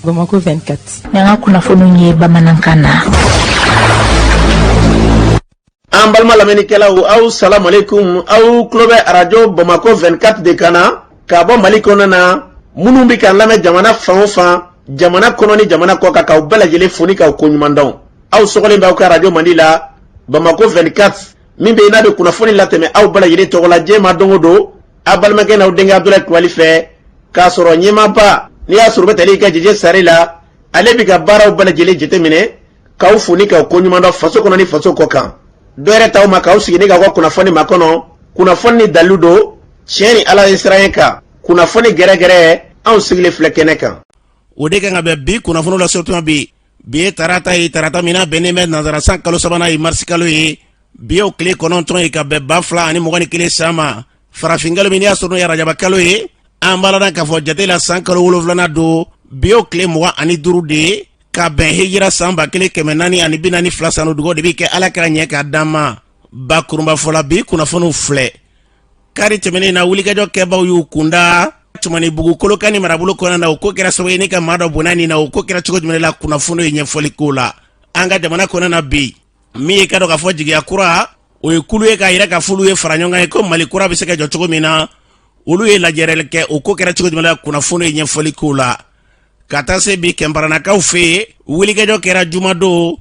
Bamako 24. N'an ka kunnafoniw ye bamanankan na. An balima lamɛnnikɛlaw, aw salamualeykum. Aw tulo bɛ arajo Bamako 24 de kan na ka bɔ Mali kɔnɔ na. Minnu bɛ k'an lamɛn jamana fan o fan, jamana kɔnɔ ni jamana kɔ kan, k'aw bɛɛ lajɛlen fo ni k'aw koɲuman dɔn. Aw sɔgɔlen bɛ aw ka arajo mandi la, Bamako 24, min bɛ yen n'a bɛ kunnafoni latɛmɛ aw bɛɛ lajɛlen tɔgɔ la diɲɛ ma don o don, aw balimakɛ n'aw denkɛ Abudulayi Kulubali fɛ. K'a sɔrɔ ɲɛmaaba n'i y'a sɔrɔ bɛ tali kɛ Jeje Sare la, ale bɛ ka baaraw bɛɛ lajɛlen jateminɛ, k'aw fo ni k'aw koɲuman dɔn faso kɔnɔ ni faso kɔ kan. Dɔ yɛrɛ t'aw ma k'aw sigi ni k'aw ka kunnafoni makɔnɔ, kunnafoni ni dalilu don, tiɲɛ ni Ala ye siran kan, kunnafoni gɛrɛgɛrɛ, anw sigilen filɛ kɛnɛ kan. O de kan ka bɛn bi kunnafoni la tuma bi. Bi ye tarata ye, tarata min n'a bɛnnen bɛ nansara san kalo sabanan ye, marisikalo ye. Bi y'o tile 9 ye ka bɛn 2021 san ma, farafinkalo min n'i y'a sɔrɔ n'o ye arajabakalo ye. An b'a ladɔn k'a fɔ jate la san kalo wolonfilanan don. Bi y'o tile 25 de ye ka bɛn hijira san 1442 san. Dugawu de bɛ kɛ, Ala k'a ɲɛ k'a d'an ma. Bakurunba fɔla, bi kunnafoniw filɛ. Kari tɛmɛnen na, wulikajɔ kɛbaw y'u kunda Tumanibugu, Kolokani marabolo kɔnɔna na. O ko kɛra sababu ye ni ka maa dɔ bɔnɛ nin na. O ko kɛra cogo jumɛn la? Kunnafoni ye ɲɛfɔli k'o la. An ka jamana kɔnɔna na bi, min ye ka dɔn k'a fɔ jigiya kura, o ye kulu ye k'a yira k'a fɔ olu ye fara ɲɔgɔn kan ye ko Mali kura bɛ se ka jɔ cogo min na, olu ye lajɛrɛli kɛ. O ko kɛra cogo jumɛn la? Kunnafoni ye ɲɛfɔli k'o la. Ka taa se bi, Kɛnparanakaw fɛ yen, wulikajɔ kɛra jumadon,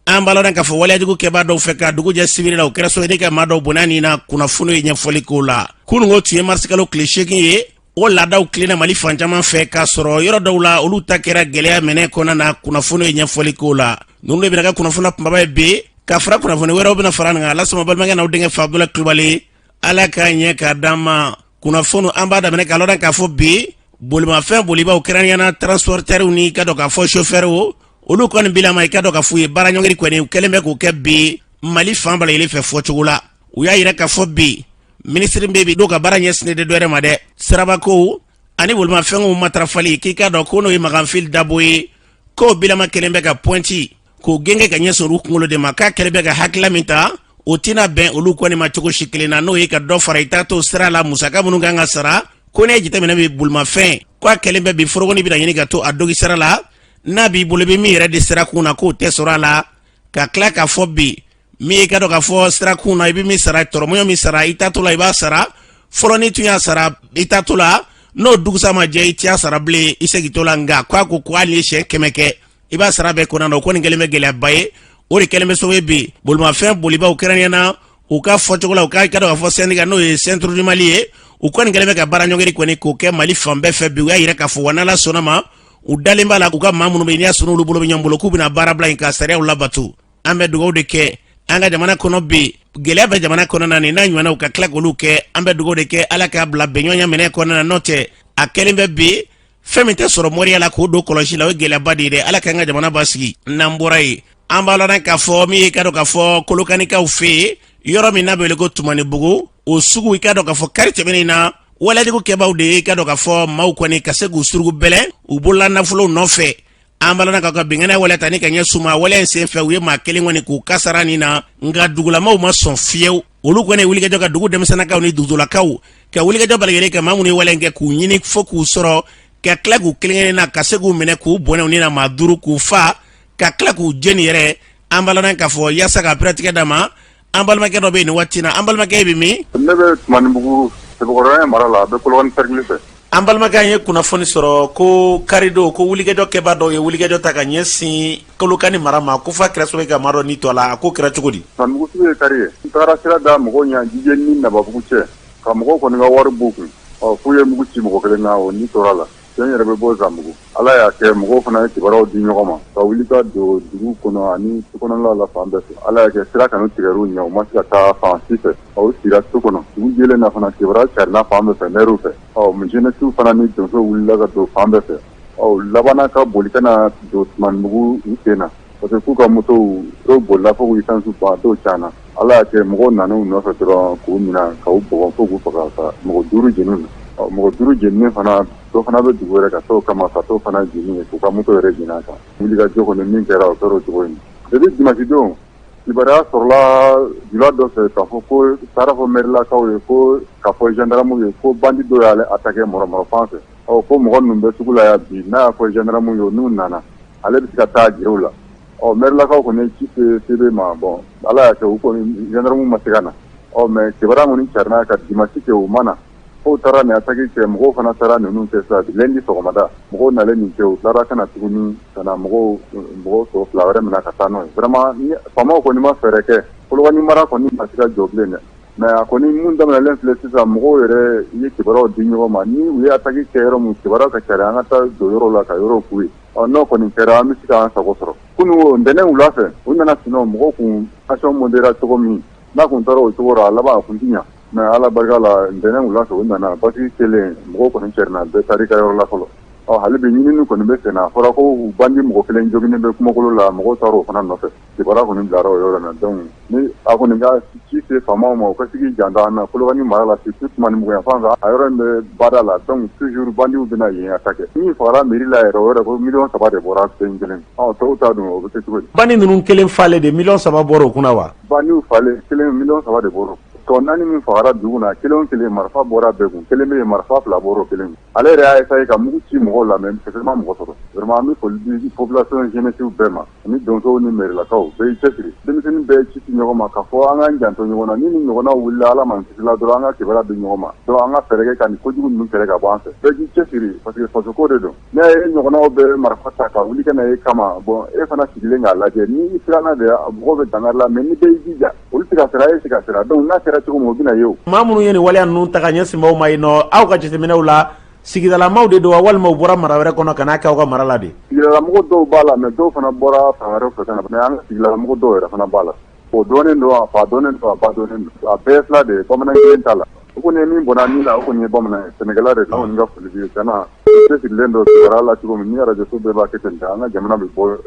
an b'a ladɔn k'a fɔ waleyajugu kɛbaa dɔw fɛ, ka dugu jɛ sibiri la. O kɛra sababu ye ka maa dɔw bɔnɛ nin na. Kunnafoni ye ɲɛfɔli k'o la. Kununko tun ye marisikalo tile 8 ye. O laadaw tilenna Mali fan caman fɛ, k'a sɔrɔ yɔrɔ dɔw la, olu ta kɛra gɛlɛya minɛ kɔnɔna na. Kunnafoni ye ɲɛfɔli k'o la. Ninnu de bɛna kɛ kunnafoni kunbaba ye bi, ka fara kunnafoni wɛrɛw bɛna fara nin kan. Lasama balimakɛ n'aw denkɛ fɛ, Abudulayi Kulubali. Ala k'a ɲɛ k'a d'an ma. Kunnafoni, an b'a daminɛ k'a lɔdɔn k'a fɔ bi, bolimafɛn bolibaw, kɛrɛnkɛrɛnnenya transportɛriw ni ka dɔn k'a fɔ sofɛriw, olu kɔni bilama i ka dɔn k'a fɔ u ye baara ɲɔngiri kɔni, u kɛlen bɛ k'o kɛ bi Mali fan bɛɛ lajɛlen fɛ. Fɔcogo la, u y'a yira k'a fɔ bi, minisiri bɛ bi, dɔw ka baara ɲɛsinnen tɛ dɔwɛrɛ ma dɛ, sirabakow ani bolimafɛnw matarafali, k'i k'a dɔn ko n'o ye Makan Dabo ye, k'o bilama kɛlen bɛ ka pɔnti k'o genge ka ɲɛsin olu kunkolo de ma, k'a kɛlen bɛ ka hakilila min ta, o tɛna bɛn olu kɔni ma cogo si kelen na, n'o ye ka dɔ fara i taatɔ sira la musaka minnu kan ka sara. Ko ne ye jateminɛ bi, bolimafɛn ko a kɛlen bɛ bi, forogoni bɛna ɲini ka to a dogi sira la, n'a b'i bolo, i bɛ min yɛrɛ di sirakun na, k'o tɛ sɔrɔ a la. Ka tila k'a fɔ bi, min ye ka dɔn k'a fɔ sirakun na, i bɛ min sara, tɔrɔmɔɲɔ min sara i taatɔ la, i b'a sara fɔlɔ. N'i tun y'a sara i taatɔ la, n'o dugusa ma jɛ, i t'a sara bilen, i segintɔ la. Nka k'a ko ko hali ni siɲɛ 100 kɛ, i b'a sara bɛɛ kɔnɔna na. O kɔni kɛlen bɛ gɛlɛyaba ye. O de kɛlen bɛ sababu ye bi, bolimafɛn bolibaw, kɛrɛnkɛrɛnnenya na, u ka fɔcogo la, u ka dɔn k'a fɔ syndicat, n'o ye Centre du Mali ye, u kɔni kɛlen bɛ ka baara ɲɔngiri kɔni k'o kɛ Mali fan bɛɛ fɛ bi. U y'a yira k'a fɔ wa, n'Ala sɔnna ma, u dalen b'a la k'u ka maa minnu bɛ yen, n'i y'a sɔrɔ olu bolo bɛ ɲɔgɔn bolo, k'u bɛna baara bila yen ka sariyaw labato. An bɛ dugawu de kɛ an ka jamana kɔnɔ bi. Gɛlɛya bɛ jamana kɔnɔna na, nin n'a ɲɔgɔnnaw ka tila k'olu kɛ. An bɛ dugawu de kɛ, Ala k'a bila bɛnɲɔgɔnya minɛ kɔnɔna na. N'o tɛ, a kɛlen bɛ bi fɛn min tɛ sɔrɔ moriya la k'o don kɔlɔsi la, o ye gɛlɛyaba de ye dɛ. Ala k'an ka jamana basigi. N'an bɔra yen, an b'a lɔn k'a fɔ min ye ka dɔn k'a fɔ Kolokanikaw fɛ yen, yɔrɔ min n'a bɛ wele ko Tumanibugu, o sugu, i ka dɔn k'a fɔ kari tɛmɛnen na, walejugu kɛbaw de ye i ka dɔn k'a fɔ maaw kɔni ka se k'u surugu bɛlɛ u bolola nafolow nɔfɛ. An b'a lɔn ka binkanni wale ta ni ka ɲɛsin u ma. Wale in senfɛ, u ye maa kelen kɔni k'u kasara nin na. Nka dugulamaw ma sɔn fiyewu. Olu kɔni wulikajɔ ka dugu denmisɛnnakaw ni dugutolakaw ka wulikajɔ bɛɛ lajɛlen ka maa minnu ye wale in kɛ, k'u ɲini fo k'u sɔrɔ, ka tila k'u kelen kelen na ka se k'u minɛ k'u bɔnɛ u ni na, maa 5, k'u fa ka tila k'u jeni yɛrɛ. An b'a lɔn k'a fɔ yaasa ka pɛrɛtigɛ d'a ma, an balimakɛ dɔ bɛ yen nin waati na. An balimakɛ bɛ min? Ne bɛ Tumanibugu, Sebekɔrɔ mara la, a bɛ Kolokani cercle fɛ. An balimakɛ, an ye kunnafoni sɔrɔ ko karidon, ko wulikajɔ kɛbaa dɔw ye wulikajɔ ta ka ɲɛsin Kolokani mara ma, ko f'a kɛra sababu ye ka maa dɔ ni to a la. A ko kɛra cogo di? Tumanibugu sugu ye kari ye. N tagara sira da mɔgɔw ɲɛ Jijeni ni Nababugu cɛ, ka mɔgɔw kɔni ka wari b'u kun. Ɔ, f'u ye mugu ci mɔgɔ kelen na, o ni tora la. Cɛ yɛrɛ bɛ bɔ Zanbugu. Ala y'a kɛ mɔgɔw fana ye kibaruyaw di ɲɔgɔn ma ka wuli ka don dugu kɔnɔ ani tu kɔnɔna la fan bɛɛ fɛ. Ala y'a kɛ sira kanu tigɛr'u ɲɛ, u ma se ka taa fan si fɛ. Ɔ, u sira tu kɔnɔ. Dugu jɛlen na fana, kibaruya carila fan bɛɛ fɛ, mɛriw fɛ. Ɔ, jeunesse fana ni donsow wulila ka don fan bɛɛ fɛ. Ɔ, u labanna ka boli ka na don Tumanibugu u sen na, parce que k'u ka motow dɔw bolila fo k'u essence ban, dɔw tiɲɛna. Ala y'a kɛ mɔgɔw nana u nɔfɛ dɔrɔn k'u minɛ ka u bugɔ fo k'u faga, ka mɔgɔ 5 jeni u na. Ɔ, mɔgɔ 5 jeninen fana, dɔ fana bɛ dugu wɛrɛ ka t'o kama ka t'o fana jeni yen, k'u ka moto yɛrɛ jeni a kan. Wulikajɔ kɔni min kɛra, o kɛra o cogo in. Depuis dimanche don, kibaruya sɔrɔla jula dɔ fɛ k'a fɔ ko taara fɔ mɛrilakaw ye, ko k'a fɔ gendarmew ye ko bandi dɔ y'ale attaqué Mɔrɔmɔrɔ fan fɛ. Ɔ ko mɔgɔ ninnu bɛ sugu la yan bi, n'a y'a fɔ gendarme ye, n'u nana, ale bɛ se ka taa jira u la. Ɔ mɛrilakaw kɔni ye ci se CB ma. Bon, Ala y'a kɛ, u kɔni gendarme ma se ka na. Ɔ mais kibaruya kɔni carinna ka dimanche kɛ, u ma na. Fo taara nin attaque kɛ, mɔgɔw fana taara ninnu kɛ sa lundi sɔgɔmada. Mɔgɔw nalen nin kɛ, u tilara ka na tuguni ka na mɔgɔw mɔgɔw tɔ fila wɛrɛ minɛ ka taa n'o ye. Vraiment, faamaw kɔni ma fɛɛrɛ kɛ, Kolokani mara kɔni ma se ka jɔ bilen dɛ. Mais a kɔni mun daminɛlen filɛ sisan, mɔgɔw yɛrɛ ye kibaruyaw di ɲɔgɔn ma. Ni u ye attaque kɛ yɔrɔ min, kibaruya ka cari, an ka taa don yɔrɔ la ka yɔrɔw k'u ye. Ɔ n'o kɔni kɛra, an bɛ se k'an sago sɔrɔ. Kunun ntɛnɛn wula fɛ, u nana sinon mɔgɔw kun action montéra cogo min n'a kun taara o cogo rɔ, a laban a kun ti ɲa. Mais Ala barika la, ntɛnɛn wula fɛ, u nana basigi kelen, mɔgɔw kɔni cɛrinna, bɛɛ taara i ka yɔrɔ la fɔlɔ. Ɔ hali bi ɲinini kɔni bɛ sen na. A fɔra ko bandi mɔgɔ kelen joginnen bɛ kungokolo la, mɔgɔw taara o fana nɔfɛ. Kibaruya kɔni bilara o yɔrɔ na. Donc ni a kɔni ka ci se faamaw ma, u ka sigi janto an na Kolokani mara la, surtout Tumanibugu yan fan fɛ. A yɔrɔ in bɛ bada la, donc toujours bandiw bɛna yen attaquer. Min fagara mairie la yɛrɛ, o yɛrɛ ko miliyɔn 3 de bɔra sen kelen. Ɔ tɔw ta dun, o bɛ kɛ cogo di? Bandi ninnu kelen falen de miliyɔn 3 bɔra o kunna wa? Bandiw falen kelen, miliyɔn 3 de bɔra. Tɔ naani min fagara dugu na, kelen o kelen marifa bɔra bɛɛ kun. Kelen bɛ yen, marifa fila bɔra o kelen. Ale yɛrɛ y'a essayé ka mugu ci mɔgɔw la, mais ma mɔgɔ sɔrɔ. Vraiment, an bɛ foli di population jeunesse bɛɛ ma, ani donsow ni mairilakaw bɛɛ y'i cɛsiri. Denmisɛnnin bɛɛ ci ci ɲɔgɔn ma k'a fɔ an k'an janto ɲɔgɔn na. Ni ni ɲɔgɔnnaw wulila, Ala m'an kisila dɔrɔn, an ka kibaruya di ɲɔgɔn ma. Donc an ka fɛɛrɛ kɛ ka nin kojugu ninnu kɛlɛ ka bɔ an fɛ. Bɛɛ k'i cɛsiri, parce que fasoko de don. N'a ye ɲɔgɔnnaw bɛ marifa ta ka wuli ka na e kama, bon, e fana sigilen k'a lajɛ, ni i siranna de, mɔgɔw bɛ dankari la. Mais ni bɛɛ y'i jija, olu tɛ ka siran, e tɛ ka siran. Donc n'a kɛra cogo min, o bɛna ye o. Maa minnu ye nin waleya ninnu ta ka ɲɛsin maaw ma yen nɔ, aw ka jateminɛw la, sigidalamaw de don wa, walima u bɔra mara wɛrɛ kɔnɔ ka n'a kɛ aw ka mara la de? Sigidalamɔgɔ dɔw b'a la, mais dɔw fana bɔra fan wɛrɛ fɛ ka na. Mais an ka sigidalamɔgɔ dɔw yɛrɛ fana b'a la. O dɔnnen don, a fa dɔnnen don, a ba dɔnnen don. A bɛɛ fila de ye, bamanan kelen t'a la. O kɔni ye min bɔnna min na, o kɔni ye bamanan ye, sɛnɛkɛla de don. An kɔni ka foli b'i ye. Tiɲɛna, i cɛsirilen don kibaruya la cogo min, ni arajoso bɛɛ b'a kɛ ten, an ka jamana bɛ bɔ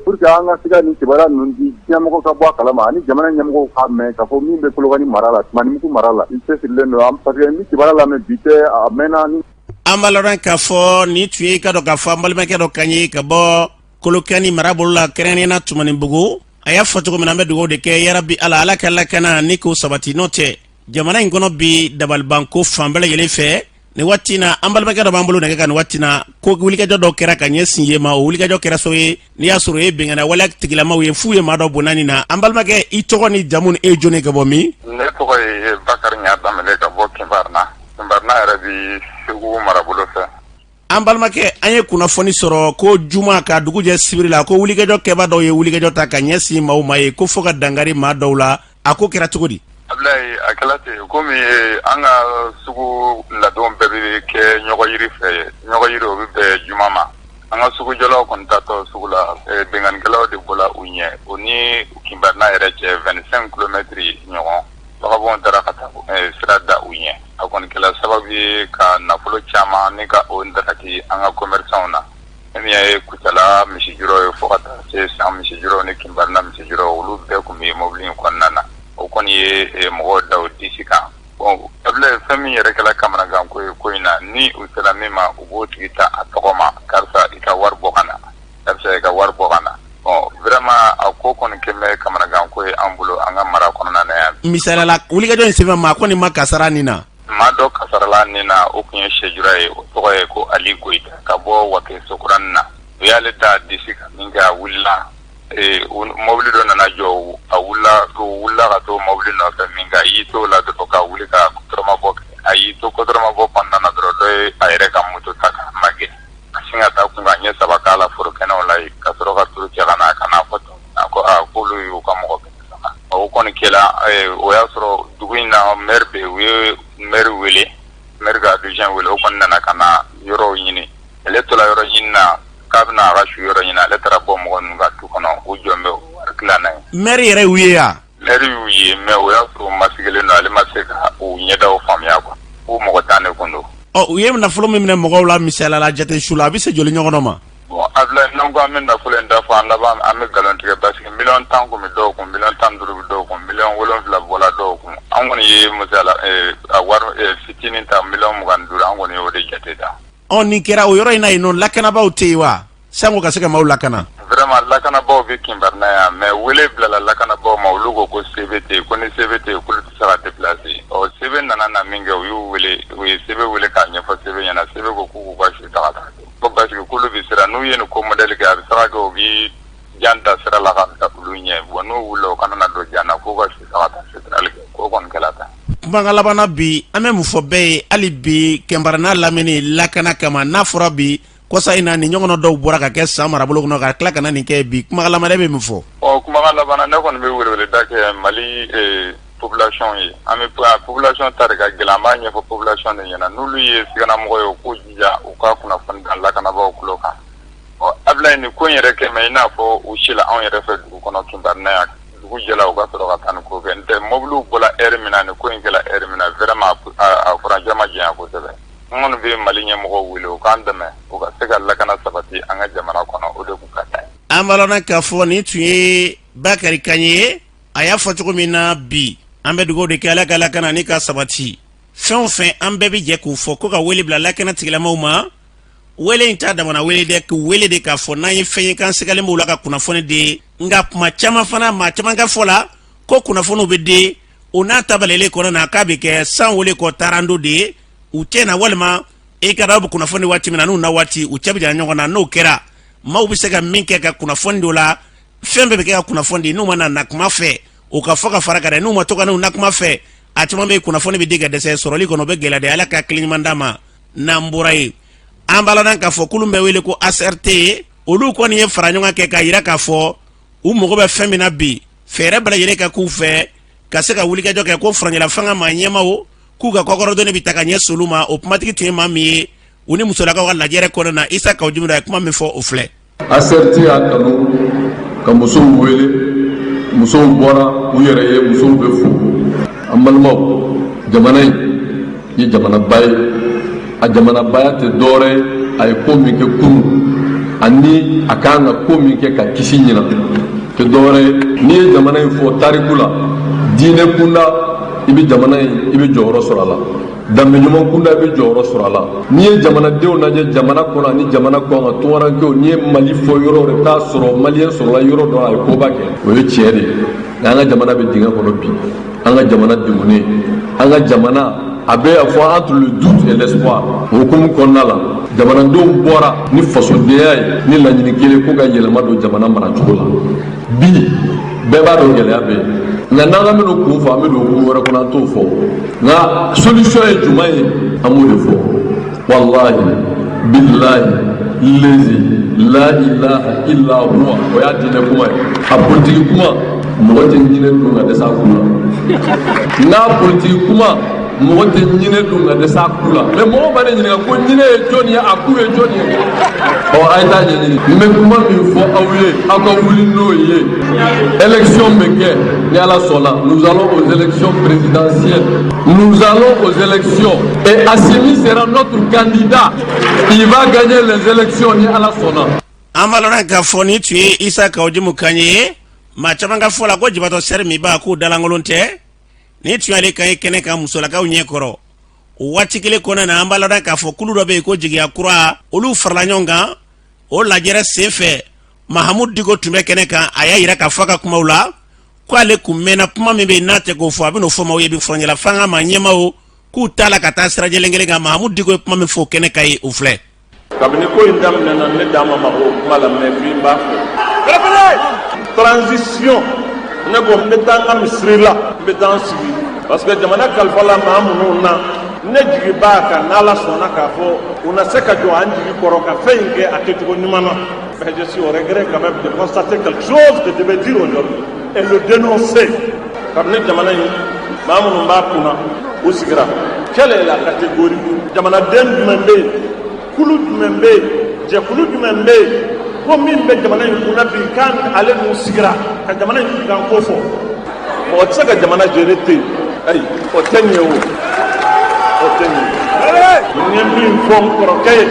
pour que an ka se ka nin kibaruya ninnu di, diɲɛmɔgɔ ka bɔ a kalama, ani jamana ɲɛmɔgɔw k'a mɛn k'a fɔ min bɛ Kolokani mara la, Tumanimugu mara la, i cɛsirilen don, parce que n bɛ kibaruya lamɛn bi tɛ, a mɛnna ni. An b'a lɔn k'a fɔ nin tun ye i ka dɔn k'a fɔ an balimakɛ dɔ kan ye ka bɔ Kolokani marabolo la, kɛrɛnkɛrɛnnenya na Tumanibugu. A y'a fɔ cogo min na, an bɛ dugawu de kɛ, yarabi Ala, Ala ka lakana ni k'o sabati. N'o tɛ, jamana in kɔnɔ bi, dabalibanko fan bɛɛ lajɛlen fɛ nin waati na. An balimakɛ dɔ b'an bolo nɛgɛ kan nin waati na, ko wulikajɔ dɔ kɛra ka ɲɛsin yen ma. O wulikajɔ kɛra so ye, n'i y'a sɔrɔ o ye binkanni waleya tigilamaw ye, f'u ye maa dɔ bɔnɛ nin na. An balimakɛ, i tɔgɔ ni jamu ni e ye jɔni ye, ka bɔ min? Ne tɔgɔ ye Bakari Ɲa Danbɛlɛ, ka bɔ Kinbarina. Kinbarina yɛrɛ bi Segu marabolo fɛ. An balimakɛ, an ye kunnafoni sɔrɔ ko juma ka dugu jɛ sibiri la, ko wulikajɔ kɛba dɔw ye wulikajɔ ta ka ɲɛsin maaw ma ye, ko fo ka dankari maa dɔw la. A ko kɛra cogo di? Abulayi, a kɛla ten komi an ka sugu ladon bɛɛ bɛ kɛ ɲɔgɔyiri fɛ. Ɲɔgɔyiri, o bɛ bɛn juma ma. An ka sugujɔlaw kɔni taatɔ sugu la, binkannikɛlaw de bɔla u ɲɛ. O ni Kinbarina yɛrɛ cɛ 25 kilomɛtiri ɲɔgɔn. Vagabond taara ka taa sira da u ɲɛ. A kɔni kɛla sababu ye ka nafolo caman ni ka o ndaraki an ka commerçants na. Min ye Kucala misijuraw ye, fo ka taa se San misijuraw ni Kinbarina misijuraw, olu bɛɛ tun bɛ mobili in kɔnɔna na. O kɔni ye mɔgɔw da u disi kan. Bon Abulayi, fɛn min yɛrɛ kɛla kamanaganko ye ko in na, ni u sera min ma, u b'o tigi ta a tɔgɔ ma: karisa, i ka wari bɔ ka na, karisa, i ka wari bɔ ka na. Bon, vraiment, a ko kɔni kɛlen bɛ kamanaganko ye an bolo, an ka mara kɔnɔna na yan. Misaliya la, wulikajɔ in senfɛ, maa kɔni ma kasara nin na? Maa dɔ kasarala nin na, o tun ye sɛjura ye, o tɔgɔ ye ko Ali Goyita, ka bɔ Wake Sokuranin na. U y'ale da disi kan min kɛ, a wulila, mobili dɔ nana jɔ, a wulila, u wulila ka to mobili nɔfɛ min kɛ, a y'i to la dɔrɔn ka wuli ka kɔtɔrɔmabɔ kɛ. A y'i to kɔtɔrɔmabɔ kɔnɔna na dɔrɔn, dɔ ye a yɛrɛ ka moto ta k'a magɛn ka sin ka taa kun ka ɲɛ saba k'a la foro kɛnɛw la yen, ka sɔrɔ ka turu cɛ ka na ka n'a fɔ a ko aa, k'olu y'u ka mɔgɔ kɛnɛ sama. O kɔni kɛla, o y'a sɔrɔ dugu in na maire bɛ yen. U ye maire wele, maire ka adjoint wele. O kɔni nana ka na yɔrɔw ɲini. Ale tola yɔrɔ ɲini na k'a bɛna a ka su yɔrɔ ɲini, ale taara bɔ mɔgɔ ninnu ka du kɔnɔ, u jɔn bɛ wari tila n'a ye. Maire yɛrɛ y'u ye yan? Maire y'u ye, mais o y'a sɔrɔ u masigilen don, ale ma se ka u ɲɛdaw faamuya quoi. Ko mɔgɔ 10 de kun don. Ɔ, u ye nafolo min minɛ mɔgɔw la, misaliya la, jate su la, a bɛ se joli ɲɔgɔn ma? Bon Abulayi, n'an ko an bɛ nafolo in da fɔ, an laban an bɛ nkalon tigɛ, parce que miliyɔn 10 kun bɛ dɔw kun, miliyɔn 15 bɛ dɔw kun, miliyɔn 7 bɔla dɔw kun. An kɔni ye misaliya a wari fitinin ta, miliyɔn 25, an kɔni y'o de jate ta. Ɔ, nin kɛra o yɔrɔ in na yen nɔ, lakanabaaw tɛ yen wa, sanko ka se ka maaw lakana? Vraiment lakanabaaw bɛ Kinbarina yan mais wele bilala lakanabaaw ma, olu ko ko CB tɛ yen, ko ni CB tɛ yen, k'olu tɛ se ka déplacer. Ɔ CB nana na min kɛ, u y'u wele, u ye CB wele k'a ɲɛfɔ CB ɲɛna. CB ko k'u k'u ka su ta ka taa don, ko parce que k'olu bɛ siran, n'u ye nin ko modèle kɛ, a bɛ se ka kɛ u bɛ jan da sira la ka bila olu ɲɛ. Bon, n'u wulila, u kana na don jan na, k'u ka su ta ka taa suturali kɛ. K'o kɔni kɛla tan. Kumakan laban na bi, an bɛ mun fɔ bɛɛ ye hali bi Kɛnbarina lamini lakana kama? N'a fɔra bi kɔsa in na, nin ɲɔgɔnna dɔw bɔra ka kɛ san marabolo kɔnɔ, ka tila ka na nin kɛ bi, kumakan laban, e bɛ mun fɔ? Ɔ, kumakan laban na, ne kɔni bɛ weleweleda kɛ Mali population ye. An bɛ population ta de ka gɛlɛn, an b'a ɲɛfɔ population de ɲɛna. N'olu ye siganamɔgɔ ye, u k'u jija u ka kunnafoni da lakanabaaw tulo kan. Ɔ, Abilaye, nin ko in yɛrɛ kɛ mɛ i n'a fɔ u sila anw yɛrɛ fɛ dugu kɔnɔ Kinbarina yan, dugu jɛla, u ka sɔrɔ ka taa nin ko kɛ. N tɛ mobiliw bɔla heure min na, nin ko in kɛla heure min na, vraiment a furancɛ ma janya kosɛbɛ. N kɔni bɛ Mali ɲɛmɔgɔw wele u k'an dɛmɛ, u ka se ka lakana sabati an ka jamana kɔnɔ, o de tun ka d'an ye. An b'a lɔn k'a fɔ nin tun ye Bakari Kan ye. A y'a fɔ cogo min na bi, an bɛ dugawu de kɛ, Ala ka lakana ni ka sabati. Fɛn o fɛn, an bɛɛ bɛ jɛ k'o fɔ ko ka wele bila lakana tigilamaw ma. Wele in t'a damana wele dɛ, k'u wele de k'a fɔ n'an ye fɛn ye k'an sigalen b'u la ka kunnafoni di. Nka kuma caman fana, maa caman ka fɔ la ko kunnafoniw bɛ di, o n'a ta balalen kɔnɔ na, k'a bɛ kɛ san wele kɔ taarando de ye, u tɛ na, walima e ka bɛ kunnafoni waati min na, n'u na waati u cɛ bɛ janya ɲɔgɔn na. N'o kɛra, maaw bɛ se ka min kɛ ka kunnafoni dɔ la, fɛn bɛɛ bɛ kɛ ka kunnafoni di. N'u ma na kuma fɛ, o ka fɔ ka fara kan dɛ. N'u ma to ka n'u na kuma fɛ, a caman bɛ kunnafoni bɛ di ka dɛsɛ sɔrɔli kɔnɔ, o bɛ gɛlɛya dɛ. Ala ka hakili ɲuman d'an ma. N'an bɔra yen, an b'a ladɔn k'a fɔ kulu bɛ wele ko ACRT, olu kɔni ye fara ɲɔgɔn kɛ k'a jira k'a fɔ u mago bɛ fɛn min na bi, fɛɛrɛ bɛɛ lajɛlen ka k'u fɛ ka se ka wulikajɔ kɛ ko furancɛla fanga maa ɲɛmaw k'u ka kɔkɔrɔdonni bɛ ta ka ɲɛsin olu ma. O kumatigi tun ye maa min ye, u ni musolakaw ka lajɛrɛ kɔnɔna na, Isa Kawu Jim, a ye kuma min fɔ, o filɛ. ACRT y'a kanu ka musow wele, musow bɔra u yɛrɛ ye, musow bɛ fo. An balimaw, jamana in ye jamanaba ye. A jamanabaya tɛ dɔwɛrɛ ye, a ye ko min kɛ kunun ani a kan ka ko min kɛ ka kisi ɲinan tɛ dɔwɛrɛ ye. N'i ye jamana in fɔ tariku la, diinɛ kunda, i bɛ jamana in, i bɛ jɔyɔrɔ sɔrɔ a la. Danbe ɲuman kunda, i bɛ jɔyɔrɔ sɔrɔ a la. N'i ye jamanadenw lajɛ jamana kɔnɔ ani jamana kɔ kan, tunkarankew, n'i ye Mali fɔ yɔrɔ o yɔrɔ, i bɛ taa sɔrɔ maliyɛn sɔrɔla yɔrɔ dɔ, a ye koba kɛ. O ye tiɲɛ de ye. Nka an ka jamana bɛ dingɛ kɔnɔ bi, an ka jamana degunnen, an ka jamana a bɛ a fɔ entre le doute et l'espoir. O hukumu kɔnɔna la, jamanadenw bɔra ni fasodenya ye, ni laɲini kelen ko ka yɛlɛma don jamana maracogo la. Bi bɛɛ b'a dɔn gɛlɛya bɛ yen, nka n'an ka minnu kun fɔ, an bɛ don hukumu wɛrɛ kɔnɔ, an t'o fɔ. Nka solution ye jumɛn ye, an b'o de fɔ. Walahi bilahi lezi la ilaha illa huwa, o y'a diinɛ kuma ye. A politiki kuma, mɔgɔ tɛ ɲinɛ dun ka dɛsɛ a ku la. N'a politiki kuma, mɔgɔ tɛ ɲinɛ dun ka dɛsɛ a ku la. Mais mɔgɔw b'a ne ɲininka ko ɲinɛ ye jɔn ye, a ku ye jɔn ye? Ɔ, a ye taa ɲɛɲini. N bɛ kuma min fɔ aw ye, aw ka wuli n'o ye. Élection bɛ kɛ ni Ala sɔnna. Nous allons aux élections présidentielles, nous allons aux élections et Assimi sera notre candidat. Il va gagner les élections ni Ala sɔnna. An b'a lɔn k'a fɔ nin tun ye Isa Kawu Jim kan ye. Maa caman ka fɔ la ko jibatɔ sɛri min b'a k'u dalankolon tɛ. Nin tun y'ale kan ye kɛnɛ kan musolakaw ɲɛ kɔrɔ. O waati kelen kɔnɔna na, an b'a ladɔn k'a fɔ kulu dɔ bɛ yen ko Jigiya Kura, olu farala ɲɔgɔn kan. O lajɛrɛ sen fɛ, Mahamudu Diko tun bɛ kɛnɛ kan. A y'a yira k'a fɔ a ka kumaw la ko ale kun mɛnna kuma min bɛ yen n'a tɛ k'o fɔ, a bɛn'o fɔ maaw ye bi. Furancɛla fanga maa ɲɛmaaw k'u t'a la ka taa sira jɛlen kelen kan. Mahamudu Diko ye kuma min fɔ o kɛnɛ kan ye, o filɛ. Kabini ko in daminɛna, ne da ma maga o kuma la, mais bi n b'a fɔ transition, ne ko n bɛ taa n ka misiri la, n bɛ taa n sigi, parce que jamana kalifala maa minnu na, ne jigi b'a kan, n'Ala sɔnna k'a fɔ u na se ka jɔ an jigi kɔrɔ ka fɛn in kɛ a kɛcogo ɲuman na. Mais je suis au regret quand même de constater quelque chose que je vais dire aujourd'hui et le dénoncer. Kabini jamana in maa minnu b'a kunna u sigira, quelle est la catégorie? Jamanaden jumɛn bɛ yen, kulu jumɛn bɛ yen, jɛkulu jumɛn bɛ yen ko min bɛ jamana in kunna bi k'an ale n'u sigira ka jamana in kunkan ko fɔ? Mɔgɔ tɛ se ka jamana gérer ten. Ayi, o tɛ ɲɛ, o o tɛ ɲɛ. N ye min fɔ n kɔrɔkɛ ye,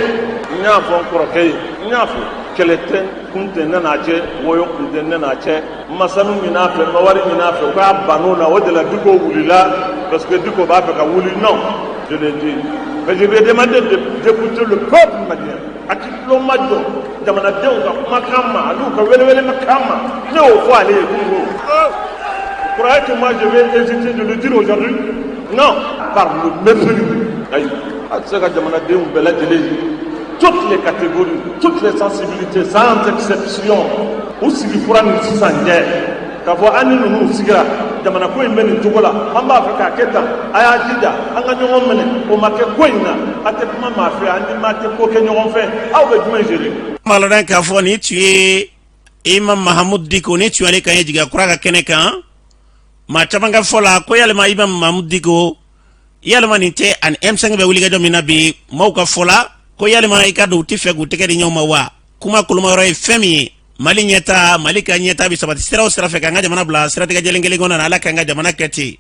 n y'a fɔ n kɔrɔkɛ ye, n y'a fɔ, kɛlɛ tɛ kun tɛ ne n'a cɛ, wɔyɔ kun tɛ ne n'a cɛ. N ma sanu ɲini a fɛ, n ma wari ɲini a fɛ. U k'a ban'o na, o de la Diko wulila, parce que Diko b'a fɛ ka wuli. Non, je l'ai dit, mais je lui ai demandé d'écouter le peuple malien. A k'i tulo majɔ jamanadenw ka kumakan ma an'u ka welewelekan ma. Ne y'o fɔ ale ye kunun ko. Vous croyez que moi je vais hésiter de le dire aujourd'hui? Non, par le mépris. Ayi, a tɛ se ka jamanadenw bɛɛ lajɛlen, toutes les catégories, toutes les sensibilités, sans exception, u sigi fura ni sisan cɛ k'a fɔ an ni ninnu sigira, jamana ko in bɛ nin cogo la, an b'a fɛ k'a kɛ tan, a y'a jija an ka ɲɔgɔn minɛ. O ma kɛ ko in na. A tɛ kuma maa fɛ, an ni maa tɛ ko kɛ ɲɔgɔn fɛ. Aw bɛ jumɛn gérer? Malɔdɔn k'a fɔ nin tun ye Imam Mahamud Diko, ni tun y'ale kan ye jigiya kura ka kɛnɛ kan. Maa caman ka fɔ la ko yalima Imam Mahamud Diko, yalima nin tɛ ani M5 bɛ wulikajɔ min na bi? Maaw ka fɔ la ko yalima i ka don u tɛ fɛ k'u tɛgɛ di ɲɔgɔn ma wa? Kuma kolomayɔrɔ ye fɛn min ye, Mali ɲɛta, Mali ka ɲɛta bɛ sabati sira o sira fɛ, k'an ka jamana bila siratigɛ jɛlen kelen kɔnɔ na, Ala k'an ka jamana kɛ ten.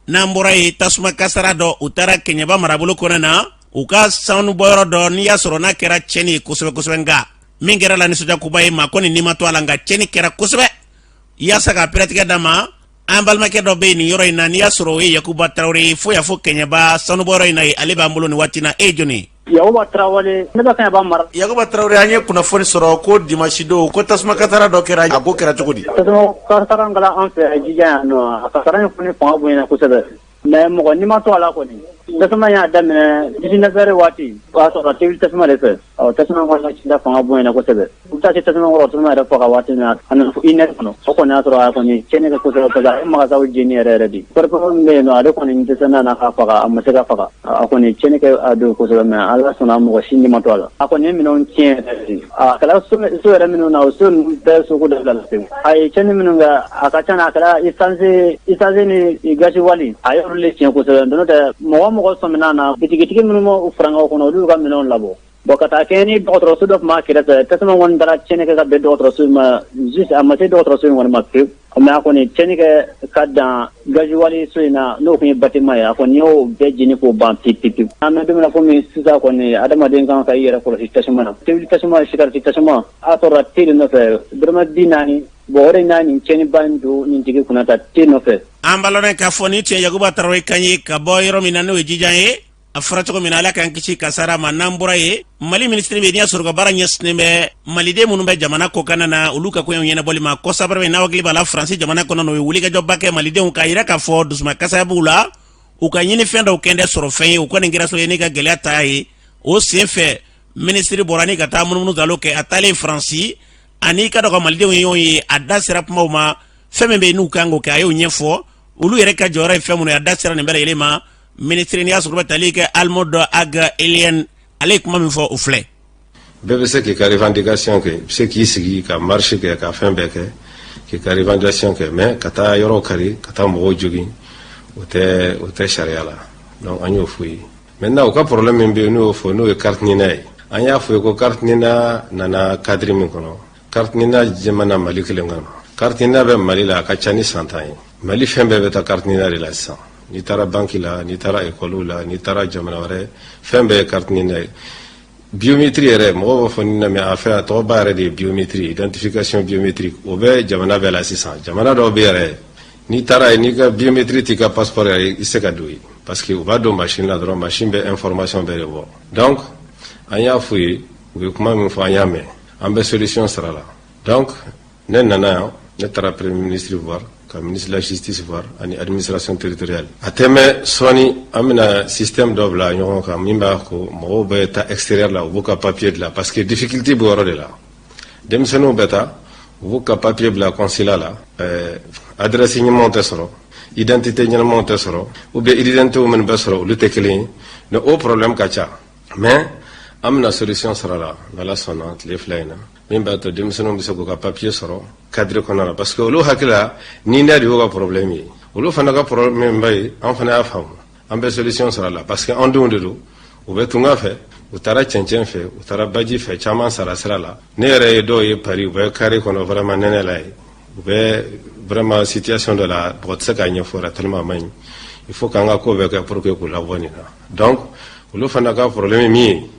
N'an bɔra yen, tasuma kasara dɔ, u taara Kɛɲɛba marabolo kɔnɔ na, u ka sanubɔyɔrɔ dɔ, n'i y'a sɔrɔ n'a kɛra cɛnni ye kosɛbɛ kosɛbɛ. Nka min kɛra la nisɔndiyakoba ye, maa kɔni ni ma to a la, nka cɛnni kɛra kosɛbɛ. Yaasa ka pɛrɛtigɛ d'a ma, an balimakɛ dɔ bɛ yen nin yɔrɔ in na, n'i y'a sɔrɔ o ye Yakuba Tarawele ye, fo y'a fɔ Kɛɲɛba sanubɔyɔrɔ in na yen, ale b'an bolo nin waati na. E ye jɔni ye? Yakuba Tarawele, ne bɛ Kɛɲɛba mara. Yakuba Tarawele, an ye kunnafoni sɔrɔ ko dimanche don ko tasuma kasara dɔ kɛra. A ko kɛra cogo di? Tasuma kasara kɛra an fɛ Jijan yan nɔ. A kasara in kɔni fanga bonyana kosɛbɛ, mais mɔgɔ ni ma to a la kɔni. Tasuma y'a daminɛ 19 heures waati, o y'a sɔrɔ tebili tasuma de fɛ. Ɔ, tasuma kɔni cinda fanga bonyana kosɛbɛ. U bɛ taa se tasuma kɔrɔ, tasuma yɛrɛ faga waati min na, a nana fo 1 heure kɔnɔ. O kɔni y'a sɔrɔ a kɔni tiɲɛni kɛ kosɛbɛ, parce que a ye magasaw jeni yɛrɛ yɛrɛ de. Pɛrɛpɛrɛ min bɛ yen nɔ, ale kɔni dɛsɛ nana k'a faga, a ma se ka faga. A kɔni tiɲɛni kɛ a don kosɛbɛ, mais Ala sɔnna, mɔgɔ si ni ma to a la. A kɔni ye minɛnw tiɲɛ yɛrɛ de. A kɛra so yɛrɛ minnu na, o so ninnu bɛɛ soko dabila la pewu. A ye tiɲɛni minnu kɛ, a ka ca na, a kɛra essence ni gasoil, a y'olu de tiɲɛ kosɛbɛ. N'o tɛ, mɔgɔ mɔgɔ sɔmina na, bitigitigi minnu b'o furankaw kɔnɔ, olu y'u ka minɛnw labɔ. Bon, ka taa kɛ ni dɔgɔtɔrɔso dɔ tun b'a kɛrɛfɛ, tasuma kɔni taara tiɲɛni kɛ ka bɛn dɔgɔtɔrɔso in ma juste, a ma se dɔgɔtɔrɔso in kɔni ma pewu, mais a kɔni tiɲɛni kɛ ka dan gasoil so in na, n'o tun ye bâtiment ye, a kɔni y'o bɛɛ jeni k'o ban pewu pewu pewu. An bɛ don min na komi sisan kɔni, adamaden kan ka i yɛrɛ kɔlɔsi tasuma na. Tebili tasuma, sigarɛti tasuma, a sɔrɔla te de nɔfɛ, dɔrɔmɛ 40. Bon, o de n'a nin tiɲɛniba in don nin tigi kunna ta te nɔfɛ. An b'a lɔn k'a fɔ nin tun ye Yakuba Tarawele kan ye ka bɔ yɔrɔ min na, n'o ye Jijan ye. A fɔra cogo min na, Ala k'an kisi kasara ma. N'an bɔra yen, Mali minisiri bɛ, n'i y'a sɔrɔ ka baara ɲɛsinnen bɛ maliden minnu bɛ jamana kɔkanna na, olu ka koɲɛw ɲɛnabɔli ma kɔsa bɛ, n'aw hakili b'a la, Faransi jamana kɔnɔ, o ye wulikajɔba kɛ malidenw k'a yira k'a fɔ dusuma kasaya b'u la, u ka ɲinifɛn dɔw kɛndɛ sɔrɔ fɛn ye. U kɔni kɛra so ye ne ka gɛlɛya ta ye. O sen fɛ, minisiri bɔra ni ka taa munumunu zalo kɛ. A taalen Faransi ani ka dɔ ka malidenw ye ɲɔgɔn ye, a da sera kumaw ma. Fɛn min bɛ yen n'u kan k'o kɛ, a y'o ɲɛfɔ. Olu yɛrɛ ka jɔyɔrɔ ye fɛn minnu ye, a da sera nin bɛɛ lajɛlen ma. Minisiri, n'i y'a sɔrɔ bɛ tali kɛ Almodɔ Ag Elien, ale ye kuma min fɔ, o filɛ. Bɛɛ bɛ se k'i ka revendication kɛ, i bɛ se k'i sigi ka marche kɛ, ka fɛn bɛɛ kɛ k'i ka revendication kɛ, mais ka taa yɔrɔ kari, ka taa mɔgɔw jogin, o tɛ sariya la. Donc an y'o f'u ye. Maintenant, u ka problème min bɛ yen, n'o y'o fɔ, n'o ye carte NINA ye, an y'a fɔ ye ko carte NINA nana cadre min kɔnɔ, carte NINA jɛmana Mali kelen kɔnɔ. Carte NINA bɛ Mali la, a ka ca ni san 10 ye. Mali fɛn bɛɛ bɛ taa carte NINA de la sisan. N'i taara banque la, n'i taara école la, n'i taara jamana wɛrɛ, fɛn bɛɛ ye carte NINA ye. Biométrie yɛrɛ, mɔgɔw b'a fɔ NINA, mais a fɛn a tɔgɔba yɛrɛ de ye biométrie, identification biométrique. O bɛ jamana bɛɛ la sisan. Jamana dɔw bɛ yɛrɛ, n'i taara yen, n'i ka biométrie t'i ka passeport yɛrɛ, i se ka don yen, parce que u b'a don machine la dɔrɔn, machine bɛ information bɛɛ de bɔ. Donc an y'a f'u ye, u ye kuma min fɔ, an y'a mɛn, an bɛ solution sɔrɔ a la. Donc ne nana yan, ne taara premier ministre voir, ka ministre de la justice voir ani administration territoriale. A tɛ mɛn sɔɔni, an bɛna système dɔ bila ɲɔgɔn kan min b'a ko mɔgɔw bɛ taa extérieur la, u b'u ka papier dilan, parce que difficulté b'o yɔrɔ de la. Denmisɛnninw bɛ taa, u b'u ka papier bila consulat la, adresse ɲumanw tɛ sɔrɔ, identité ɲɛnamaw tɛ sɔrɔ, ou bien identité minnu bɛ sɔrɔ, olu tɛ kelen ye. Donc o problème ka ca, mais an bɛna solution sɔrɔ a la n'Ala sɔnna tile 2 in na, min b'a to denmisɛnninw bɛ se k'u ka papier sɔrɔ cadre kɔnɔna na, parce que olu hakili la NINA de y'u ka problème ye. Olu fana ka problème min ba ye, an fana y'a faamu, an bɛ solution sɔrɔ a la, parce que an denw de don. U bɛ tunga fɛ, u taara cɛncɛn fɛ, u taara baji fɛ, caman sara sira la. Ne yɛrɛ ye dɔw ye Paris, u bɛ carré kɔnɔ, vraiment nɛnɛ la ye, u bɛ vraiment situation dɔ la, mɔgɔ tɛ se k'a ɲɛfɔ yɛrɛ tellement a man ɲi. Il faut k'an ka ko bɛɛ kɛ pour que k'u labɔ nin na. Donc olu fana ka problème ye min ye,